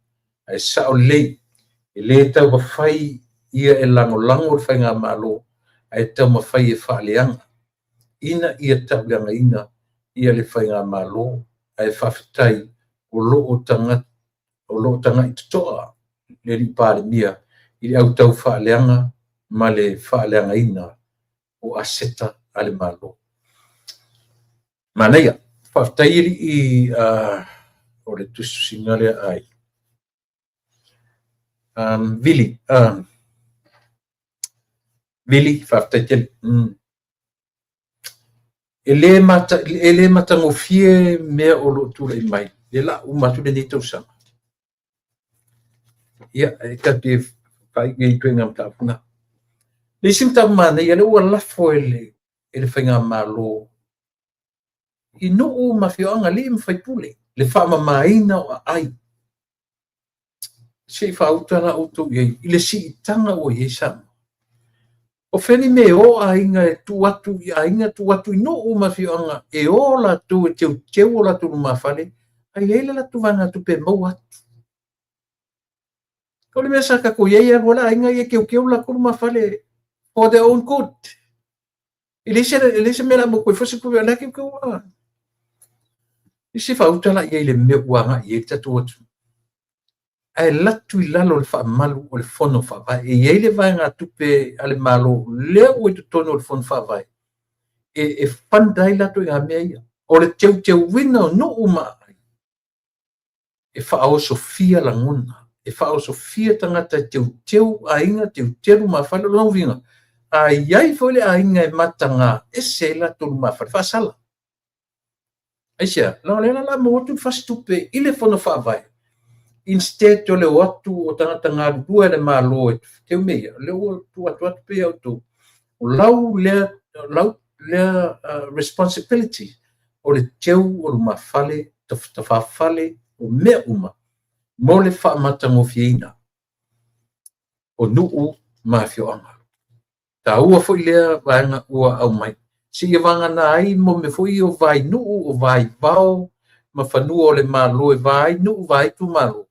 Ae sao lelei, e le taumafai ia e lagolago le faigamalo, ae taumafai e faaleaga ina ia tauleagaina ia le faigamalo. Ae faafetai o lo o tagai totoa le alii Palemia i le au taufaaleaga ma le faaleagaina o aseta a le Malo. Manaia. Faafetai alii o le tusitusiga lea ai. Vili, Vili, faafetai tele. E le matagofie mea o lo o tulai mai, lea la uma atu lenei tausaga. Ia, e tatou te faaiu i ituaiga mataupu na. Le isi mataupu manaia, lea ua lafo e le faigamalo i nuu ma afioaga, alii ma faipule, le faamamaina o aai. Se i faauta la outou i ai i le siitaga ua i ai Samoa. O fea le mea e o aiga e tuu atu i aiga, tuu atu i nuu ma afioaga, e o latou e teuteu o latou lumafale, ae i ai le latou vaegatupe e maua atu. O le mea sa tatou i ai, e alu lava le aiga ia teuteu le latou lumafale for their own good. E leai se mea o le a maua atu ai fua se tupe, o la e teuteu lava. Se i faauta la i ai i le mea ua agai i ai le tatou atunuu. Ae alu atu i lalo o le faamalu o le Fono Faavae. E i ai le vaegatupe a le Malo lea ua i totonu o le Fono Faavae e fund ai latou ituaiga mea ia. O le teuteuina o nuu ma aai e faaosofia lagona, e faaosofia tagata e teuteu aiga, teuteu lumafale. O lona uiga, a i ai foi le aiga e mataga ese ai latou lumafale, faasala. Aisea? Leaga o lea la o le a maua atu le fasitupe i le Fono Faavae, instead o le o atu o tagata galulue a le Malo e teu mea ia, o lea ua tuu atu atu pea ia outou. O lau lea responsibility. o le teu o lumafale, tafafale, o mea uma mo le faamatagofieina o nuu ma afioaga. Taua foi lea vaega ua aumai, seia vagana ai mo mea foi ia o vainuu, o vaivao ma fanua o le Malo e va ai nuu, va ai itumalo,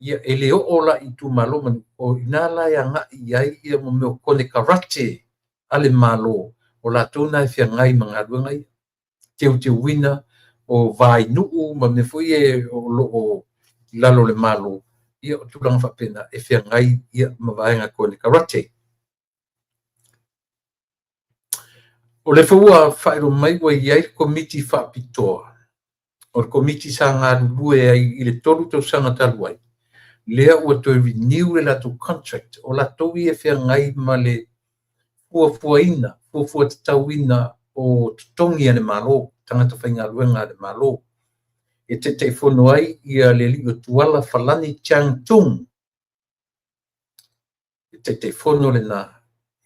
ia e le oo la i itumalo ma nuu, o i ina la e agai i ai ia mea o konekarate a le Malo, o latou na e feagai ma galuega ia, teuteuina o vainuu ma mea foi ia o lo o i lalo o le Malo, ia o tulaga faapena e feagai ma vaega konekarate. O lea foi ua faailoa mai ua i ai le komiti faapitoa, o le komiti sa galulue ai i le 3 tausaga talu ai, lea ua toe renew le latou contract, o latou ia e feagai ma le fuafuaina, fuafua tatauina o totogi a le Malo, tagata faigaluega a le Malo. E taitaifono ai ia le alii o Tuala Falani Chang Tung, le taitaifono lena,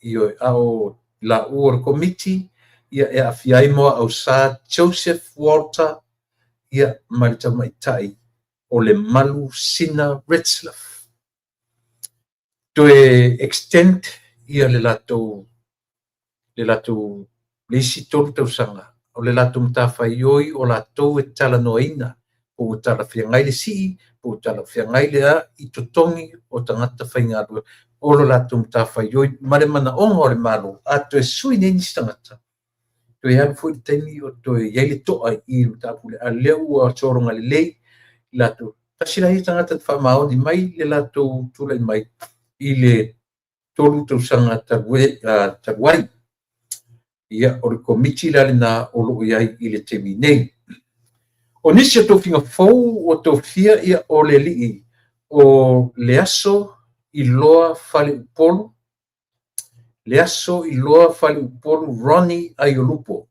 ioe, a o laua o le komiti ia e aafia ai Moaau Sa Joseph Walter ia ma le tamaitai o Lemalu Sina Retzlaff. Toe extend ia le latou le isi 3 tausaga o le latou matafaioi o latou e talanoaina po ua talafeagai le sii, po ua talafeagai le a i totogi o tagata faigaluega o lo latou matafaioi ma le manaoga o le Malo, a toe sui nei nisi tagata, toe alu foi le taimi o toe i ai le to'a i le mataupu lea, a o lea ua sologa lelei latou. Tasi la ia tagata na faamaoni mai le latou tulai mai i le 3 tausaga talu ai. Ia, o le komiti la lena o lo o i ai i le taimi nei. O nisi o tofiga fou ua tofia, ia, o le alii o Leaso Iloa Faleupolu, Leaso Iloa Faleupolu Ronnie Aiolupo.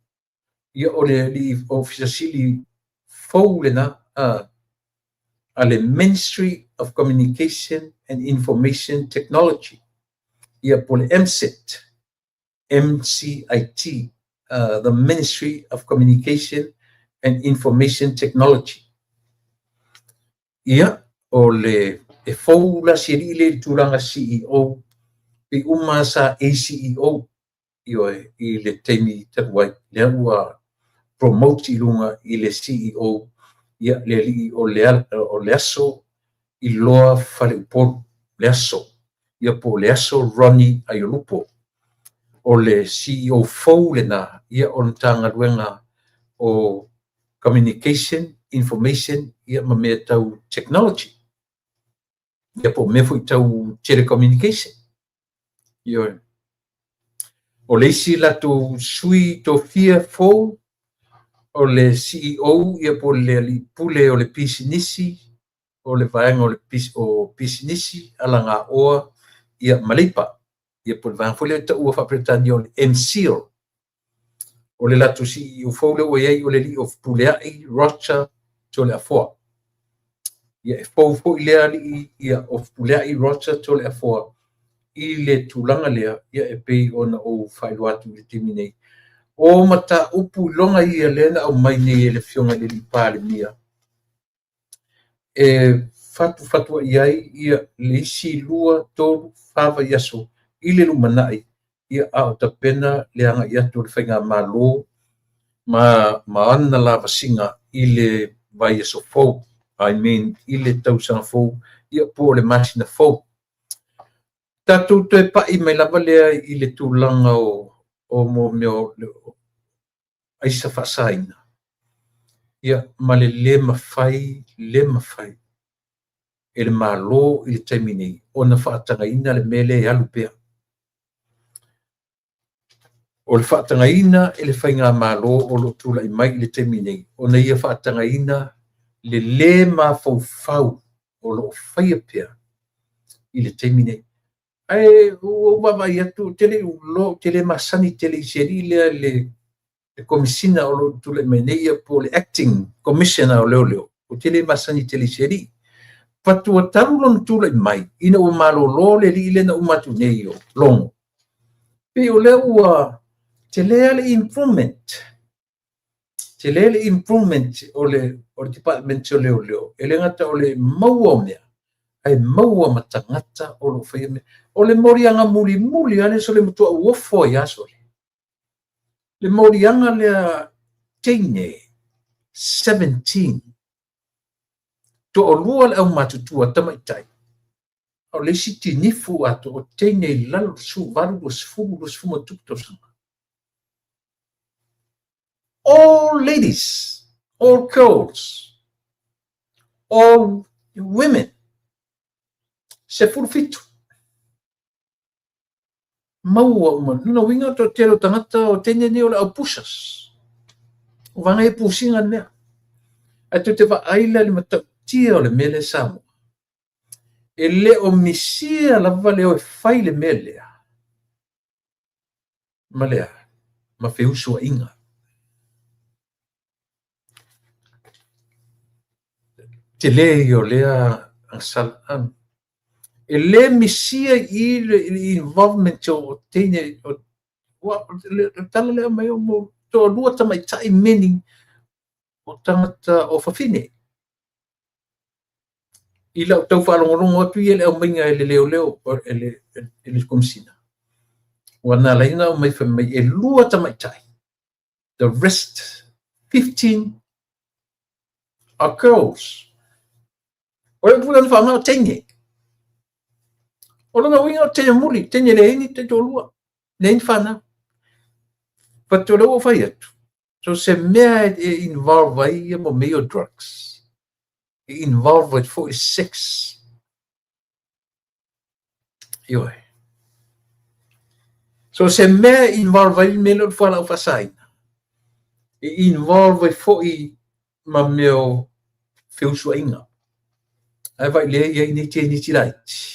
Ia, o le alii Ofisa Sili fou lena a le Ministry of Communication and Information Technology, ia po le MCIT, MCIT, the Ministry of Communication and Information Technology. Ia, o le e fou la si alii lea i le tulaga CEO, pei uma sa ACEO, ioe, i le taimi talu ai, lea ua promote i luga i le CEO, ia le alii o Leaso Iloa Faleupolu, Leaso, ia po o Leaso Ronnie Aiolupo. O le CEO fou lena, ia o le Matagaluega o Communication, Information, ia ma mea tau technology, ia po o mea foi tau telecommunication. Ioe. O le isi latou sui tofia fou, o le CEO, ia po o le alii pule o le pisinisi, o le vaega o le pisinisi, alagaoa, ia ma leipa. Ia po o le vaega foi lea e taua faa-Peretania o le MCIL. O le latou CEO fou lea ua i ai o le alii o Fepuleai Roger Toleafoa. Ia e fou foi lea alii ia o Fepuleai Roger Toleafoa i le tulaga lea, ia e pei ona ou faailoa atu i le taimi nei. O mataupu iloga ia lea na aumai nei e le Afioga i le Palemia e fatufatuai ai ia le isi 2, 3, 4 vaiaso i le lumanai, ia a o tapena le agai atu o le faigamalo ma ana lavasiga i le vaiaso fou, I mean i le tausaga fou, ia po o le masina fou. Tatou toe pai mai lava lea i le tulaga o mea o aisa faasaina, ia ma le le mafai e le Malo i le taimi nei ona faatagaina le mea lea e alu pea. O le faatagaina e le faigamalo o lo o tulai mai i le taimi nei, ona ia faatagaina le lē mafaufau o lo o faia pea i le taimi nei. Ae ua ou vaavaai atu, ou te le i iloa, ou te le masani tele i si alii lea le komisina o lo o tulai mai nei, ia po o le acting commissioner o leoleo, ou te le masani tele i si alii. Fatua talu lona tulai mai, ina ua malolo le alii lea na uma atu nei o Logo, pei o lea ua tele le improvement. Tele le improvement o le department o leoleo, e le gata o le maua o mea, ae maua ma tagata o lo o faia mea. O le moliaga mulimuli lava lea sole matua ou ofo ai lava sole. Le moliaga lea teine 17, toalua le aumatutua tamaitai, o le isi tinifu atoa o teine i lalo o le 18, 20, 20 ma tupu tausaga. All ladies, all girls, all women, 17. Maua uma. Lona uiga o le toatele o tagata o teine nei o le au pushers. O vaega ia e push ina le mea. Ae tou te vaai la i le matautia o le mea lea i Samoa. E le o misia lava le o e fai le mea lea ma le a? Ma feusuaiga. Tele ia o lea agasala. E le misia i le involvement o teine o le tala lea aumai o toalua tamaitai meaning o tagata o fafine. I lau tau faalogologo atu ia i le aumaiga e le leoleo e le Komesina. Ua na ala ai ona aumai fai mai e lua tamaitai. The rest 15 are girls. O le upu lea na faaaoga o teine. O lona uiga o teine muli, teine leai ni taitoalua, leai ni fanau. But o lea ua ou fai atu, so se mea e involve ai ia mo mea ia o drugs, e involve ai foi sex. Ioe. So se mea e involve ai le mea lea o le fualaau faasaina, e involve ai foi ma mea o feusuaiga. Ae vaai lea e i ai nei teineiti laiti.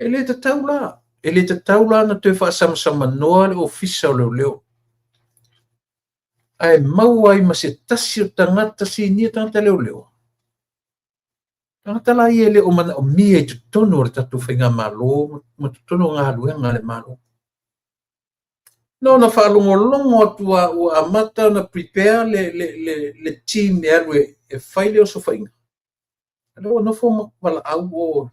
E le tatau la, e le tatau la ona toe faasamasamanoa le ofisa o leoleo. Ae maua ai ma se tasi o tagata sinia tagata leoleo. Tagata la ia e le o manaomia i totonu o le tatou faigamalo ma totonu o galuega a le Malo. Na ona faalogologo atu lava ua amata ona prepare le team e alu e fai le osofaiga. Lea ua nofo ma valaau o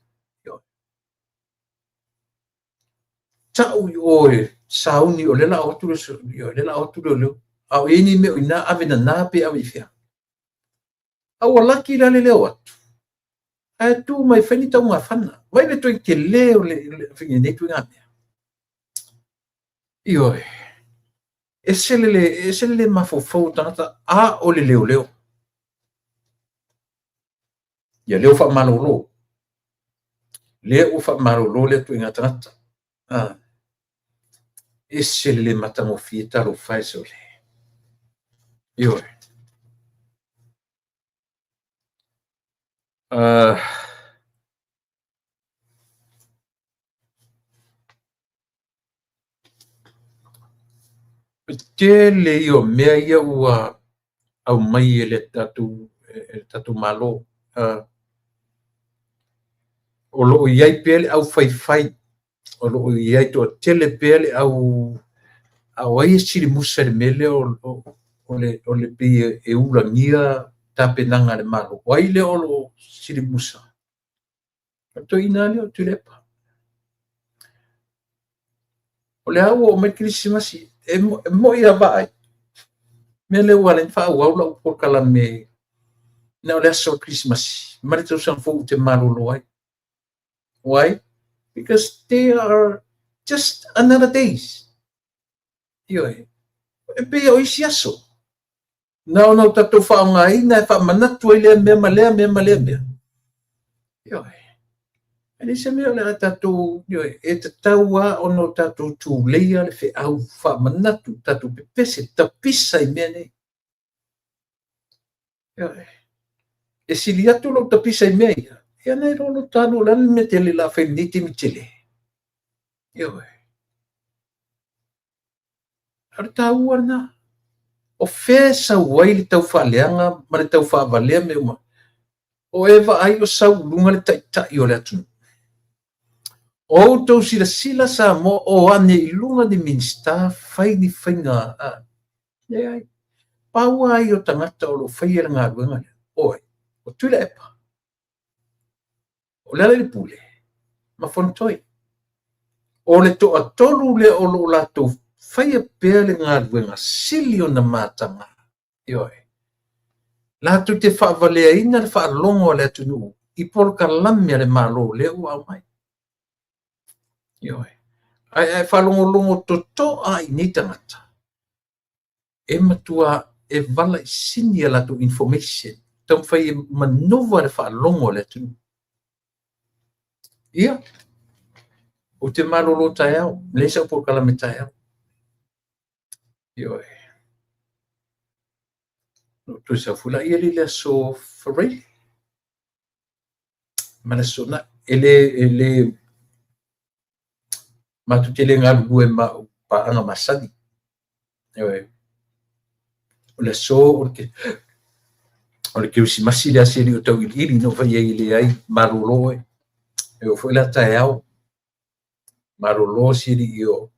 tau i o e sauni o lea o le a o atu le, lea o le a o atu leoleo. A o i ai ni mea o i ina, ave nana pe ave i fea. A ua laki la le leo atu, ae tu mai fai ni taugafana. Vai le toe tele o le faiga nei ituaiga mea. Ioe. Ese le le mafaufau o tagata a o le leoleo. Ia lea ua faamalolo. Lea ua faamalolo lea ituaiga tagata. Ese le le matagofie talofa e sole. Ioe. Tele ia o mea ia ua aumai e le tatou Malo. O lo o i ai pea le aufaifai, o lo o i ai toatele pea le au... A o ai e silimusa i le mea lea o le pei e ulagia tapenaga a le Malo. O ai lea o lo o silimusa? O le toeaina lea o Tuilaepa. O lea ua oo mai le Kerisimasi, e moi lava vaai. Mea lea ua ala ai ona faaauau lau polokalame na o le aso o le Kerisimasi ma le tausaga fou ou te malolo ai. Why? Because they are just another days. Ioe. E pei o isi aso. Na ona o tatou faaaogaina e faamanatu ai lea mea ma lea mea ma lea mea. Ioe. E leai se mea o le a tatou, ioe, e tatau lava ona o tatou tuleia le feau faamanatu, tatou pepese, tapisa i mea nei. Ioe. E sili atu lou tapisa i mea ia, ia nai lo lo talu o le a le mea tele o le a fai i lenei taimi tele. Ioe. O le taua lena. O fea e sau ai le taufaaleaga ma le taufaavalea mea uma? O e vaai o sau i luga le taitai o le atunuu. O outou silasila Samoa o ane i luga ni Minisita fai ni faiga. Leai. Pau lava ia o tagata o lo o faia le galuega lea, o ai? O Tuilaepa, o Lealailepule ma Fonotoe. O le toatolu lea o lo o latou faia pea le galuega sili ona mataga. Ioe. Latou te faavaleaina le faalogo a le atunuu i polokalame a le Malo lea ua aumai. Ioe. Ae a e faalogologo totoa i nei tagata, e matua e valaisini a latou information, taumafai e manova le faalogo a le atunuu. Ia, ou te malolo taeao, leai sau polokalame taeao. Ioe. Ona ou toe sau foi lea i le aso Faraile ma le aso Toonai. E le, e le, matou te le galulue ma au paaga masani. Ioe. O le aso o le Kerisimasi lea si alii o tauiliili na ou fai i ai e leai, malolo oe. E oo foi la taeao, malolo si alii o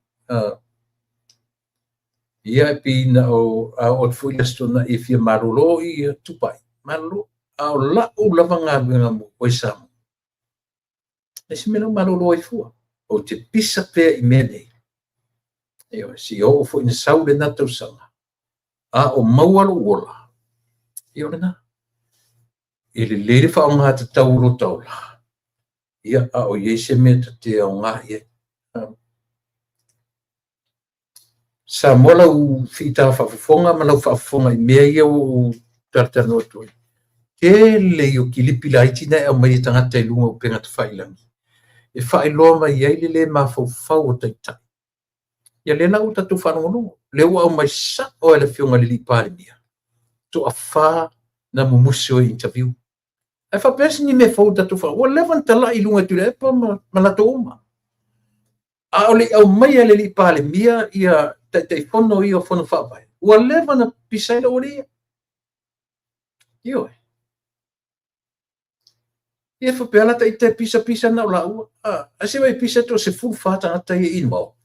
ia e pei na o a oo atu foi le Aso Toonai e fia malolo ia Tupai, malolo. A o lau lava galuega mo oe Samoa, e leai se mea la e malolo ai fua. Ou te pisa pea i mea nei. Ioe, seia oo foi ina sau lena tausaga, a o maua lou ola, ia o lena. E lelei le faaaoga tatau o lota ola, ia, a o i ai se mea ta te aoga i ai. Samoa lau fita faafofoga ma lau faafofoga i mea ia ua ou talatalanoa atu ai. Tele ia o kilipi laiti na e aumai e tagata i luga o upega tafailagi e faailoa mai ai le le mafaufau o taitai. Ia lea la ua tatou faalogologo, lea ua aumai sao e le Afioga i le Palemia, toafa na mumusu ai i interview. Ae faapea se ni mea fou tatou fa, ua leva ona talai i luga e Tuilaepa ma latou uma. A o le i aumaia e le alii Palemia ia Taitaifono ia o Fono Faavae, ua leva ona pisa ai le aualii ia. Ioe. Ia faapea la ita e pisa pisa na o laua. Ae se i pisa toa-14 tagata ia involved.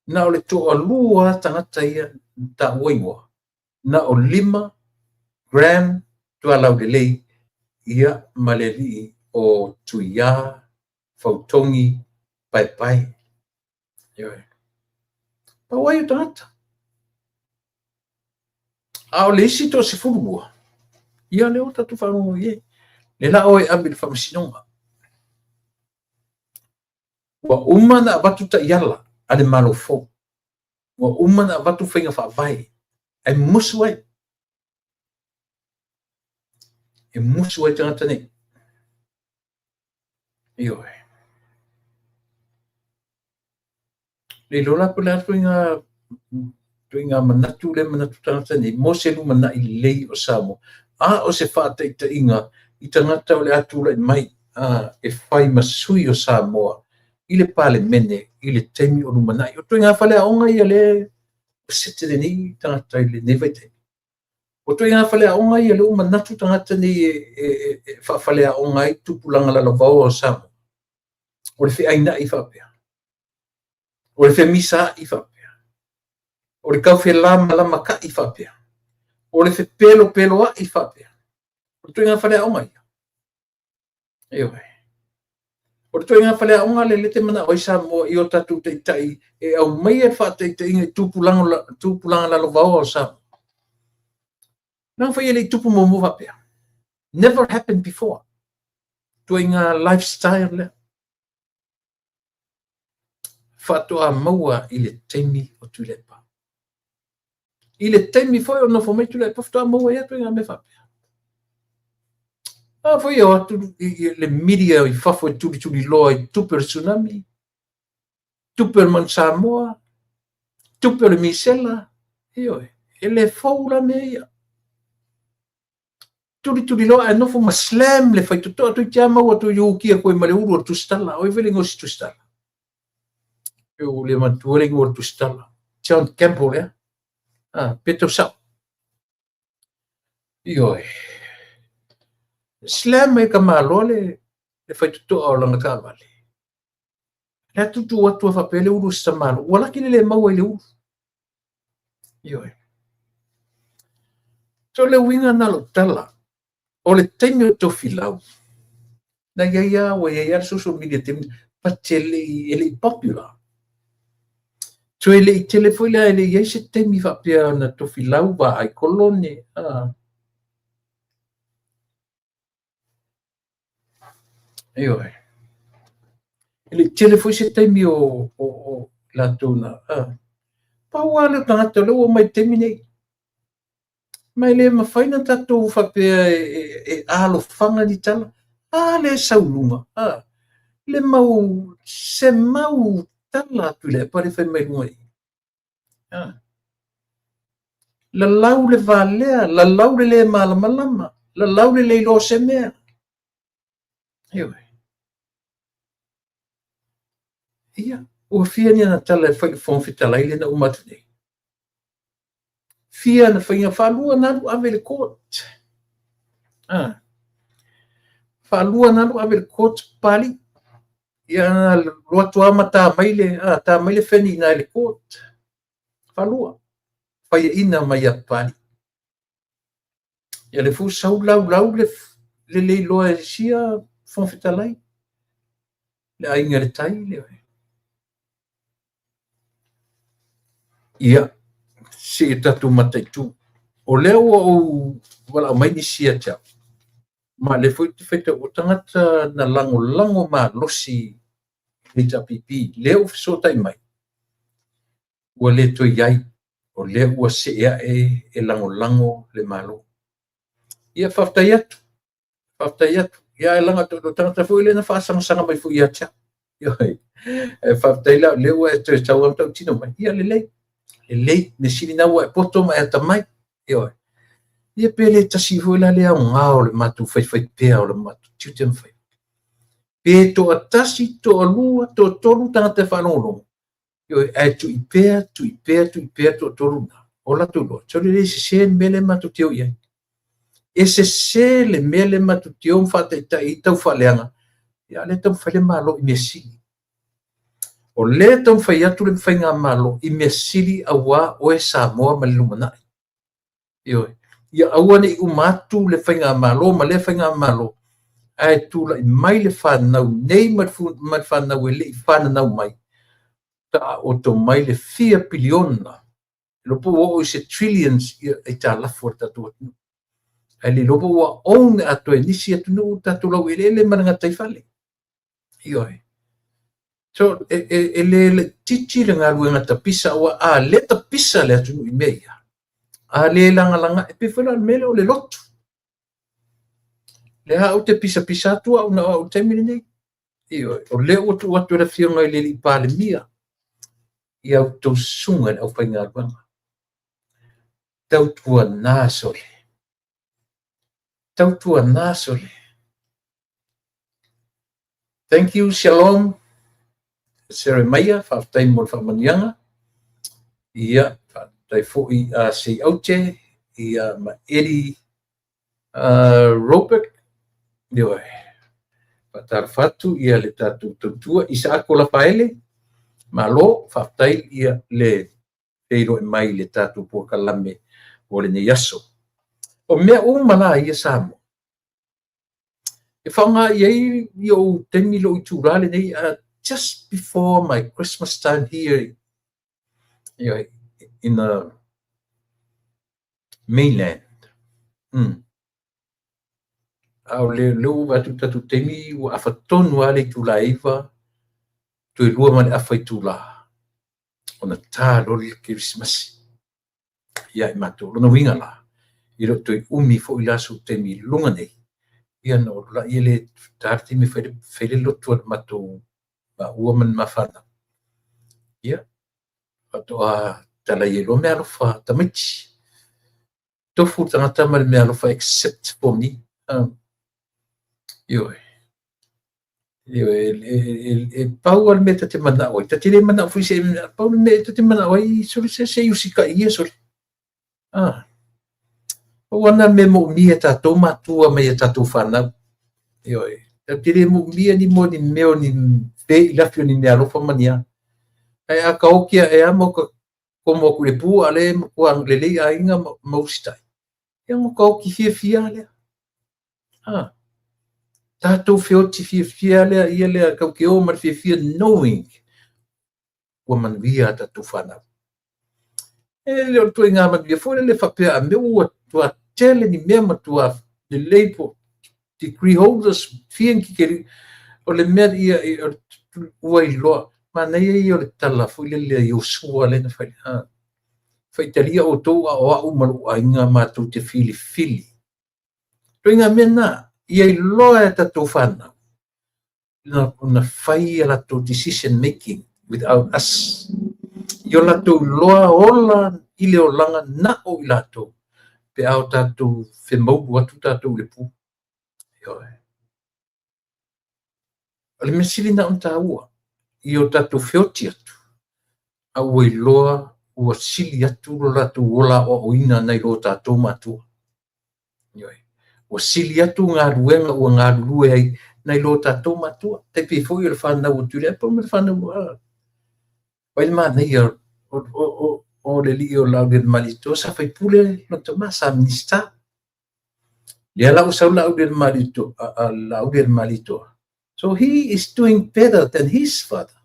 Na o le toalua tagata ia na taua igoa. Na o 5 Graham Tualaulelei ia ma le alii o Tuia Fautogi Paepae. Ioe. Pau ai o tagata. A o le isi toa-12, ia lea ua tatou faalogo i ai. Lea la oe ave i le faamasinoga. Ua uma ona avatu taiala a le Malo fou. Ua uma ona avatu faiga faavae, ae musu ai. E musu ai tagata nei. Ioe. Le iloa la po o le a ituaiga manatu lea e manatu tagata nei mo se lumanai lelei o Samoa, a o se faataitaiga i tagata o le a tulai mai e fai ma sui o Samoa i le Palemene i le taimi o lumanai. O ituaiga faleaoga ia lea ua sete nei tagata i lenei vaitaimi. O ituaiga faleaoga ia lea ua manatu tagata nei e faafaleaoga ai tupulaga lalovaoa o Samoa. O le feainai faapea. O le femisaai faapea. O le taufelamalamakai faapea. O le fepelopeloai faapea. O le ituaiga faleaoga ia. Ioe. O le ituaiga faleaoga lea e te manao ai Samoa i o tatou taitai e aumaia le faataitaiga i tupulaga lalovaoa o Samoa. Leaga foi e le i tupu muamua faapea. Never happened before. Ituaiga lifestyle lea. Faatoa maua i le taimi o Tuilaepa. I le taimi foi o nofo mai Tuilaepa, faatoa maua ai ituaiga mea faapea. A foi e o atu i le media i fafo e tulituliloa i tupe o le tsunami, tupe o le Manu Samoa, tupe o le misela, ioe, e le fou la mea ia. Tulituliloa ae nofo ma slam le faitotoa toeitiiti lava maua atu i uki atu ai ma le ulu o le tusitala. O ai foi le igoa o si tusitala? E ua le manatua le igoa o le tusitala. John Campbell ea? Ah, pe tau sao. Ioe. Slam mai tamaloa le faitotoa o lana taavale. Le atu tu atu a faapea le ulu o si tamaloa. Ua laki le le maua i le ulu. Ioe. So le uiga na lou tala, o le taimi o Tofilau, na iai lava, ua iai lava le social media taimi, but e le i popular. So e le i tele foi lea, e le i iai se taimi faapea na Tofilau vaai kolone. Ioe. E le i tele foi se taimi o latou na. Pau lava lea o tagata o lea ua omai i le taimi nei. Ma e le mafai ona tatou faapea e alofaga ni tala. A lea e sau i luga, le mau, se mau tala a Tuilaepa lea e fai mai luga i i. Lalau le valea, lalau le le malamalama, lalau le le iloa o se mea. Ioe. Ia, ua fia ni ana tala e fai i le Fofoga Fetalai lea na uma atu nei? Fia ana faiga faalua na alu ave i le court. Faalua na alu ave i le court Papalii. Ia na alu atu lava ma ta mai le, ta mai le feni i ina i le court. Faalua. Faiaina mai ia Papalii. Ia lea foi ua sau laulau le le iloa e sia Fofoga Fetalai. Le aiga i le tai, le... Ia, se i tatou mataitu. O lea ua ou valaau mai nisi ia te au, ma o lea foi ou te faitau, o tagata na lagolago malosi i le HRPP, lea ua fesootai mai, ua le toe i ai, o lea ua see ae e lagolago le Malo. Ia, faafetai atu, faafetai atu. Ia, ae leaga o tagata foi lea na faasagasaga mai foi ia te au. Ioe. E faafetai la, o lea ua e toe sau lava ma tautino mai. Ia, lelei, lelei, mea sili na ua e poto ma e atamai. Ioe. Ia pe le tasi foi la le aoga o le matou faifaipea o le matou tiute ma faiva. Pe toatasi, toalua, toatolu tagata e faalogologo, ioe, ae tui pea, tui pea, tui pea toatolu na, o latou iloa, sole le sese le mea lea matou te o i ai. E sese le mea lea matou te o ma faataitai ai tau faaleaga, ia a o lea e taumafai le Malo i mea sili. O lea e taumafai atu le faigamalo i mea sili aua oe Samoa ma le lumanai. Ioe. Ia aua ne i uma atu le faigamalo ma lea faigamalo, ae tulai mai le fanau nei ma le fanau e le i fananau mai, taoto mai le fia piliona, le iloa po ua oo i se trillions ia aitalafu a le tatou atunuu. Ae le iloa po ua own atoa e nisi atunuu tatou laueleele ma le gataifale. Ioe. So, e le laitiiti le galuega tapisa, aua a le tapisa le atunuu i mea ia, a le lagalaga, e pei foi la o le mea lea o le lotu. Lea ou te pisapisa atu au na o au i le taimi lenei. Ioe, o lea ua tuu atu e le Afioga i le Alii Palemia i a outou susuga i le aufaigaluega. Tautuana sole. Tautuana sole. Thank you, shalom. Seremaia, faafetai mo le faamanuiaga. Ia, faafetai foi a Seiaute, ia ma Eddie Robert. Ioe. Faatalofa atu ia le tatou tautua Isaako Lafaele. Malo, faafetai ia le feiloai mai i le tatou polokalame o lenei aso. O mea uma la ia Samoa, e faaaoga i ai i ou taimi lou itula lenei, just before my Christmas time here in the mainland. A o le ua vaai atu i le tatou taimi, ua afa tonu lava le itula e 9, toe 2.5 itula, ona ta loa le Kerisimasi ia i matou. Lona uiga la, e le o toe umi foi la sou taimi i luga nei, ia na ou alu lea le ta le taimi e fai le lotu a le matou maua ma le ma fanau. Ia, faatoa talai ai loa meaalofa tamaiti. Tofu le tagata ma le meaalofa except for me. Ioe. Ioe, e pau lava le mea ta te manao ai. Ta te le manao foi se, pau le mea ta te manao ai, sole se se i usikai ia sole. Pau lava lena le mea e moomia e tatou matua ma ia tatou fanau. Ioe, ta te le moomia ni mo ni mea o ni veilafi o ni meaalofa ma ni a. Ae a taoki ae lava ma uka Komo atu i le pu a o lea e matua lelei aiga ma usitai, ia ona matua oti fiafia lava lea. Tatou feoti fiafia lea, ia lea tatou te o ma le fiafia knowing ua manuia a tatou fanau. E le o le ituaiga manuia foi lele faapea a mea ua matua tele ni mea, matua lelei po degree holders, fia ni tikeri. O le mea ia ua iloa, manaia ia o le tala foi lele a Iosua lea na fai, faitalia outou a o au ma lou aiga matou te filifili. Ituaiga mea na, ia iloa e tatou fanau na fai a latou decision making without us. Ia o latou iloa ola i le olaga na o i latou, pe a o tatou femaulu atu tatou i le pu. O le mea sili lena ona taua, ia o tatou feoti atu, a ua iloa ua sili atu lo latou ola aoaoina nai lo tatou matua. Ua sili atu galuega ua galulue ai nai lo tatou matua. Tai pei foi o le fanau a Tuilaepa ma le fanau a vai le manaia o le alii o Laaulialemalietoa sa faipule lona tama, sa Minisita. Lea la ua sau Laaulialemalietoa. So he is doing better than his father.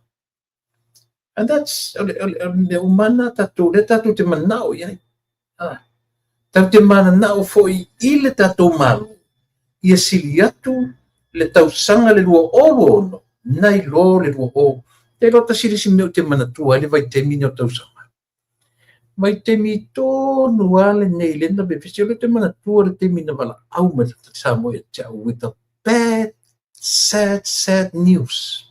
And that's o le mea uma na tatou, lea tatou te manao i ai. Tatou te mananao foi i le tatou Malo, ia sili atu le tausaga le 2026 nai lo le 20. Te iloa tasi le isi mea ou te manatua ai le vaitaimi nei o tausaga. Vaitaimi tonu lava lenei lea na vevesi. O lea ou te manatua le taimi na valaau mai le Samoa ia te au with the bad, sad, sad news.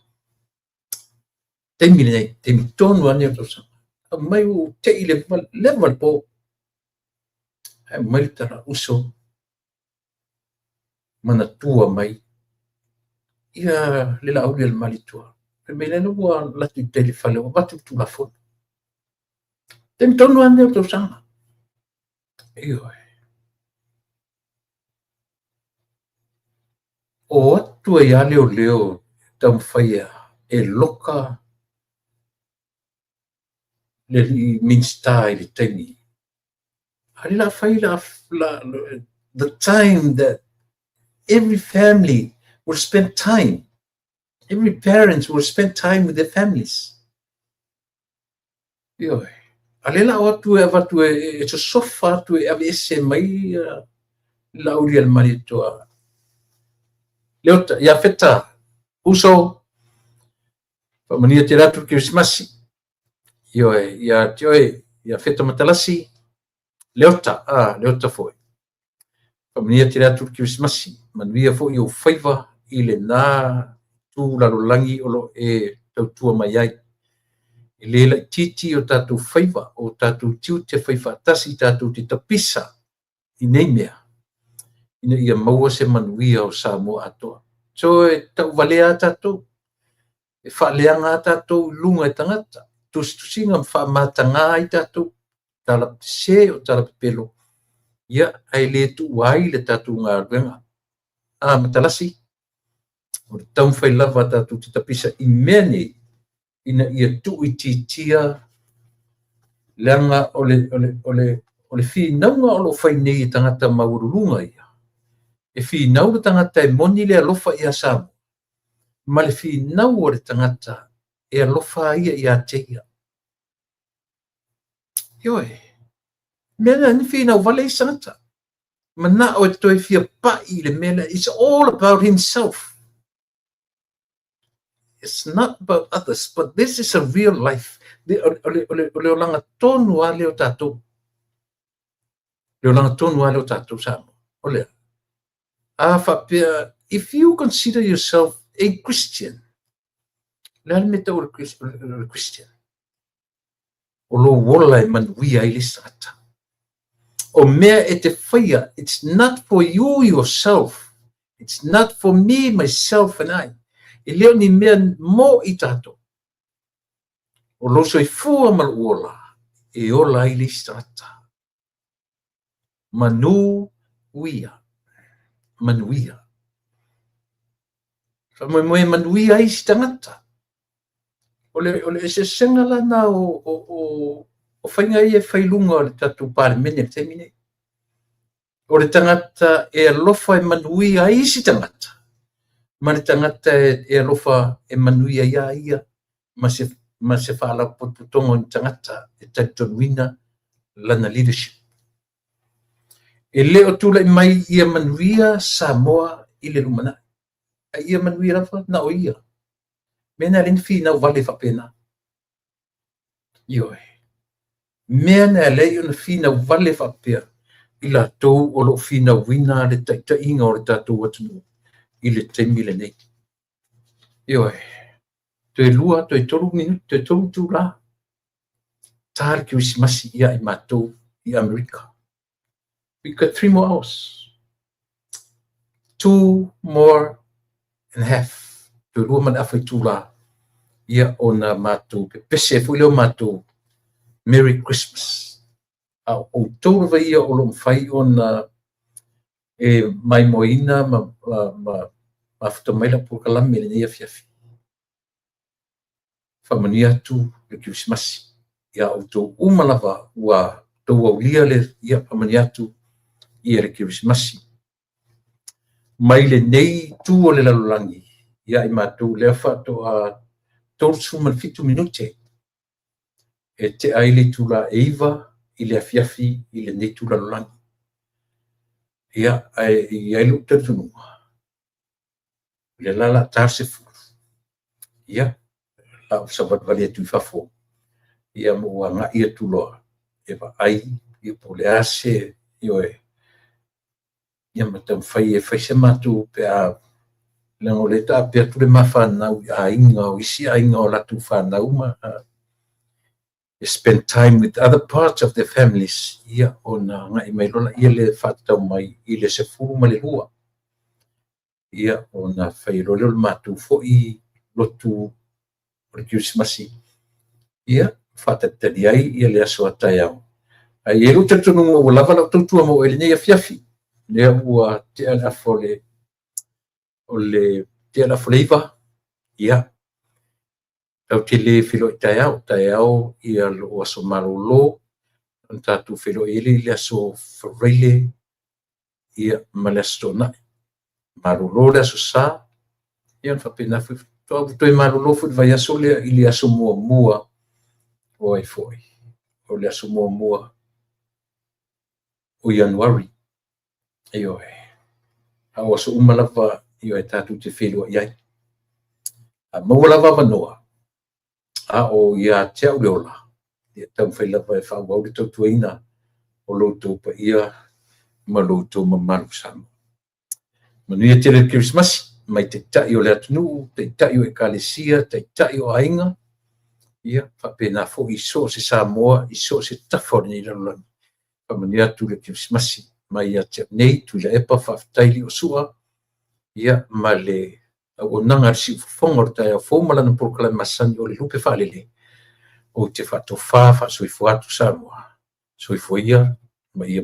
Taimi lenei, taimi tonu lava lenei o tausaga. Aumai ua ou tei le leva le po. Ae aumai le tala uso manatua mai ia le Laaulialemalietoa. Fai mai lea ua alu atu i tai i le fale ua avatu le Tulafono. Taimi tonu lava lenei o tausaga. Ioe. O atu ai lava leoleo taumafai e loka le alii Minisita i le taimi. A le la fai la, the time that every family will spend time, every parent will spend time with their families. Ioe. A le la o atu e avatu e sosofa atu e aveese mai Laaulialemalietoa. Leota, ia Feta, uso, faamanuia tele atu le Kerisimasi. Ioe, ia te oe, ia Feta Matalasi, Leota, Leota foi. Faamanuia tele atu le Kerisimasi, manuia foi ou faiva i lena tu lalolagi o lo e tautua mai ai. E le laitiiti o tatou faiva, o tatou tiute fai faatasi tatou te tapisa i nei mea, ina ia maua se manuia o Samoa atoa. So e tauvalea a tatou, e faaleaga a tatou i luga e tagata, tusitusiga ma faamataga ai tatou, tala sese o tala pepelo, ia ae le tuua ai le tatou galuega. Matalasi, o le taumafai lava tatou te tapisa i mea nei, ina ia tuuitiitia leaga o le finauga o lo o fai nei e tagata maualuluga ia. E finau le tagata e moni le alofa ia Samoa, ma le finau o le tagata e alofa ia ia te ia. Ioe, mea na ni finau vale isi tagata. Manao e toe fia pai i le mea lea. It's all about himself. It's not about others, but this is a real life. O le olaga tonu lava lea o tatou. Le olaga tonu lava lea o tatou Samoa. O lea. A faapea, if you consider yourself a Christian, le a le mea tau o le Christian? O lou ola e manuia ai le isi tagata. O mea e te faia, it's not for you yourself. It's not for me, myself and I. E le o ni mea mo i tatou. O lou soifua ma lou ola, e ola ai le isi tagata. Manu uia. Manuia. Faamoemoe manuia ai isi tagata. O le eseesega lana o O faiga ia e fai i luga o le tatou Palemene i le taimi lenei. O le tagata e alofa e manuia ai isi tagata, ma le tagata e alofa e manuia ia ia ma se faalapotopotoga o ni tagata e talitonuina lana leadership. E le o tulai mai ia manuia Samoa i le lumanai, a ia manuia lava na o ia. Mea na e ala ai ona finau vale faapena. Ioe. Mea na e ala ai ona finau vale faapea i latou o lo o finauina le taitaiga o le tatou atunuu i le taimi lenei. Ioe. Toe 2, toe 3 minute, toe 3 itula, ta le Kerisimasi ia i matou i Amerika. We got 3 more hours. 2 more and a half. Toe 2 ma le afa itula. Ia ona matou pepese foi lea o matou Merry Christmas. A o outou lava ia o lo o mafai ona e maimoaina ma mafuta mai lau polokalame i lenei afiafi. Faamanuia atu le Kerisimasi ia outou uma lava ua outou aulia le ia faamanuia atu ia le Kerisimasi. Mai lenei itu o le lalolagi ia i matou lea faatoa 37 minute e tea ai le itula e 9 i le afiafi i lenei itu lalolagi. Ia, ae i ai lou talitonuga, le la la ta le 10, ia, la ou savalivali atu i fafo, ia ma ou agai atu loa e vaai ia po o le a se, ioe, ia ma taumafai e fai se matou pe a, leaga o lea e taape atu le ma fanau i aiga o isi aiga o latou fanau ma e spend time with other parts of their families, ia ona agai mai loa ia le faatatau mai i le 12. Ia ona fai loa lea o le matou foi lotu o le Kerisimasi, ia faatalitali ai ia le aso a taeao. Ae i ai lou talitonuga ua lava lau tautua mo oe i lenei afiafi. Lea ua tea le afa o le, o le tea le afa o le 9, ia tatou te le feiloai taeao, taeao ia lou aso malolo, ona tatou feiloai ai lea i le aso Faraile ia ma le aso Toonai. Malolo le aso Sa, ia ona faapena foi, faatoa toe malolo foi i le vaiaso lea i le aso muamua o ai foi, o le aso muamua o Ianuari. Ioe. A o aso uma lava, ioe, tatou te feiloai ai. A maua lava avanoa, a o ia te au le ola, ia taumafai lava e faaauau le tautuaina o lo outou paia ma lo outou mamalu Samoa. Manuia tele le Kerisimasi, mai taitai o le atunuu, taitai o ekalesia, taitai o aiga, ia faapena foi i so o se Samoa, i so o se tafa o lenei lalolagi. Faamanuia atu le Kerisimasi mai ia te au nei, Tuilaepa, faafetai Liosua, ia ma le auaunaga a le siufofoga o le taeao fou ma lana polokalame masani o le lupe faalele. Ou te faatofa faasoifua atu Samoa. Soifua ia ma ia.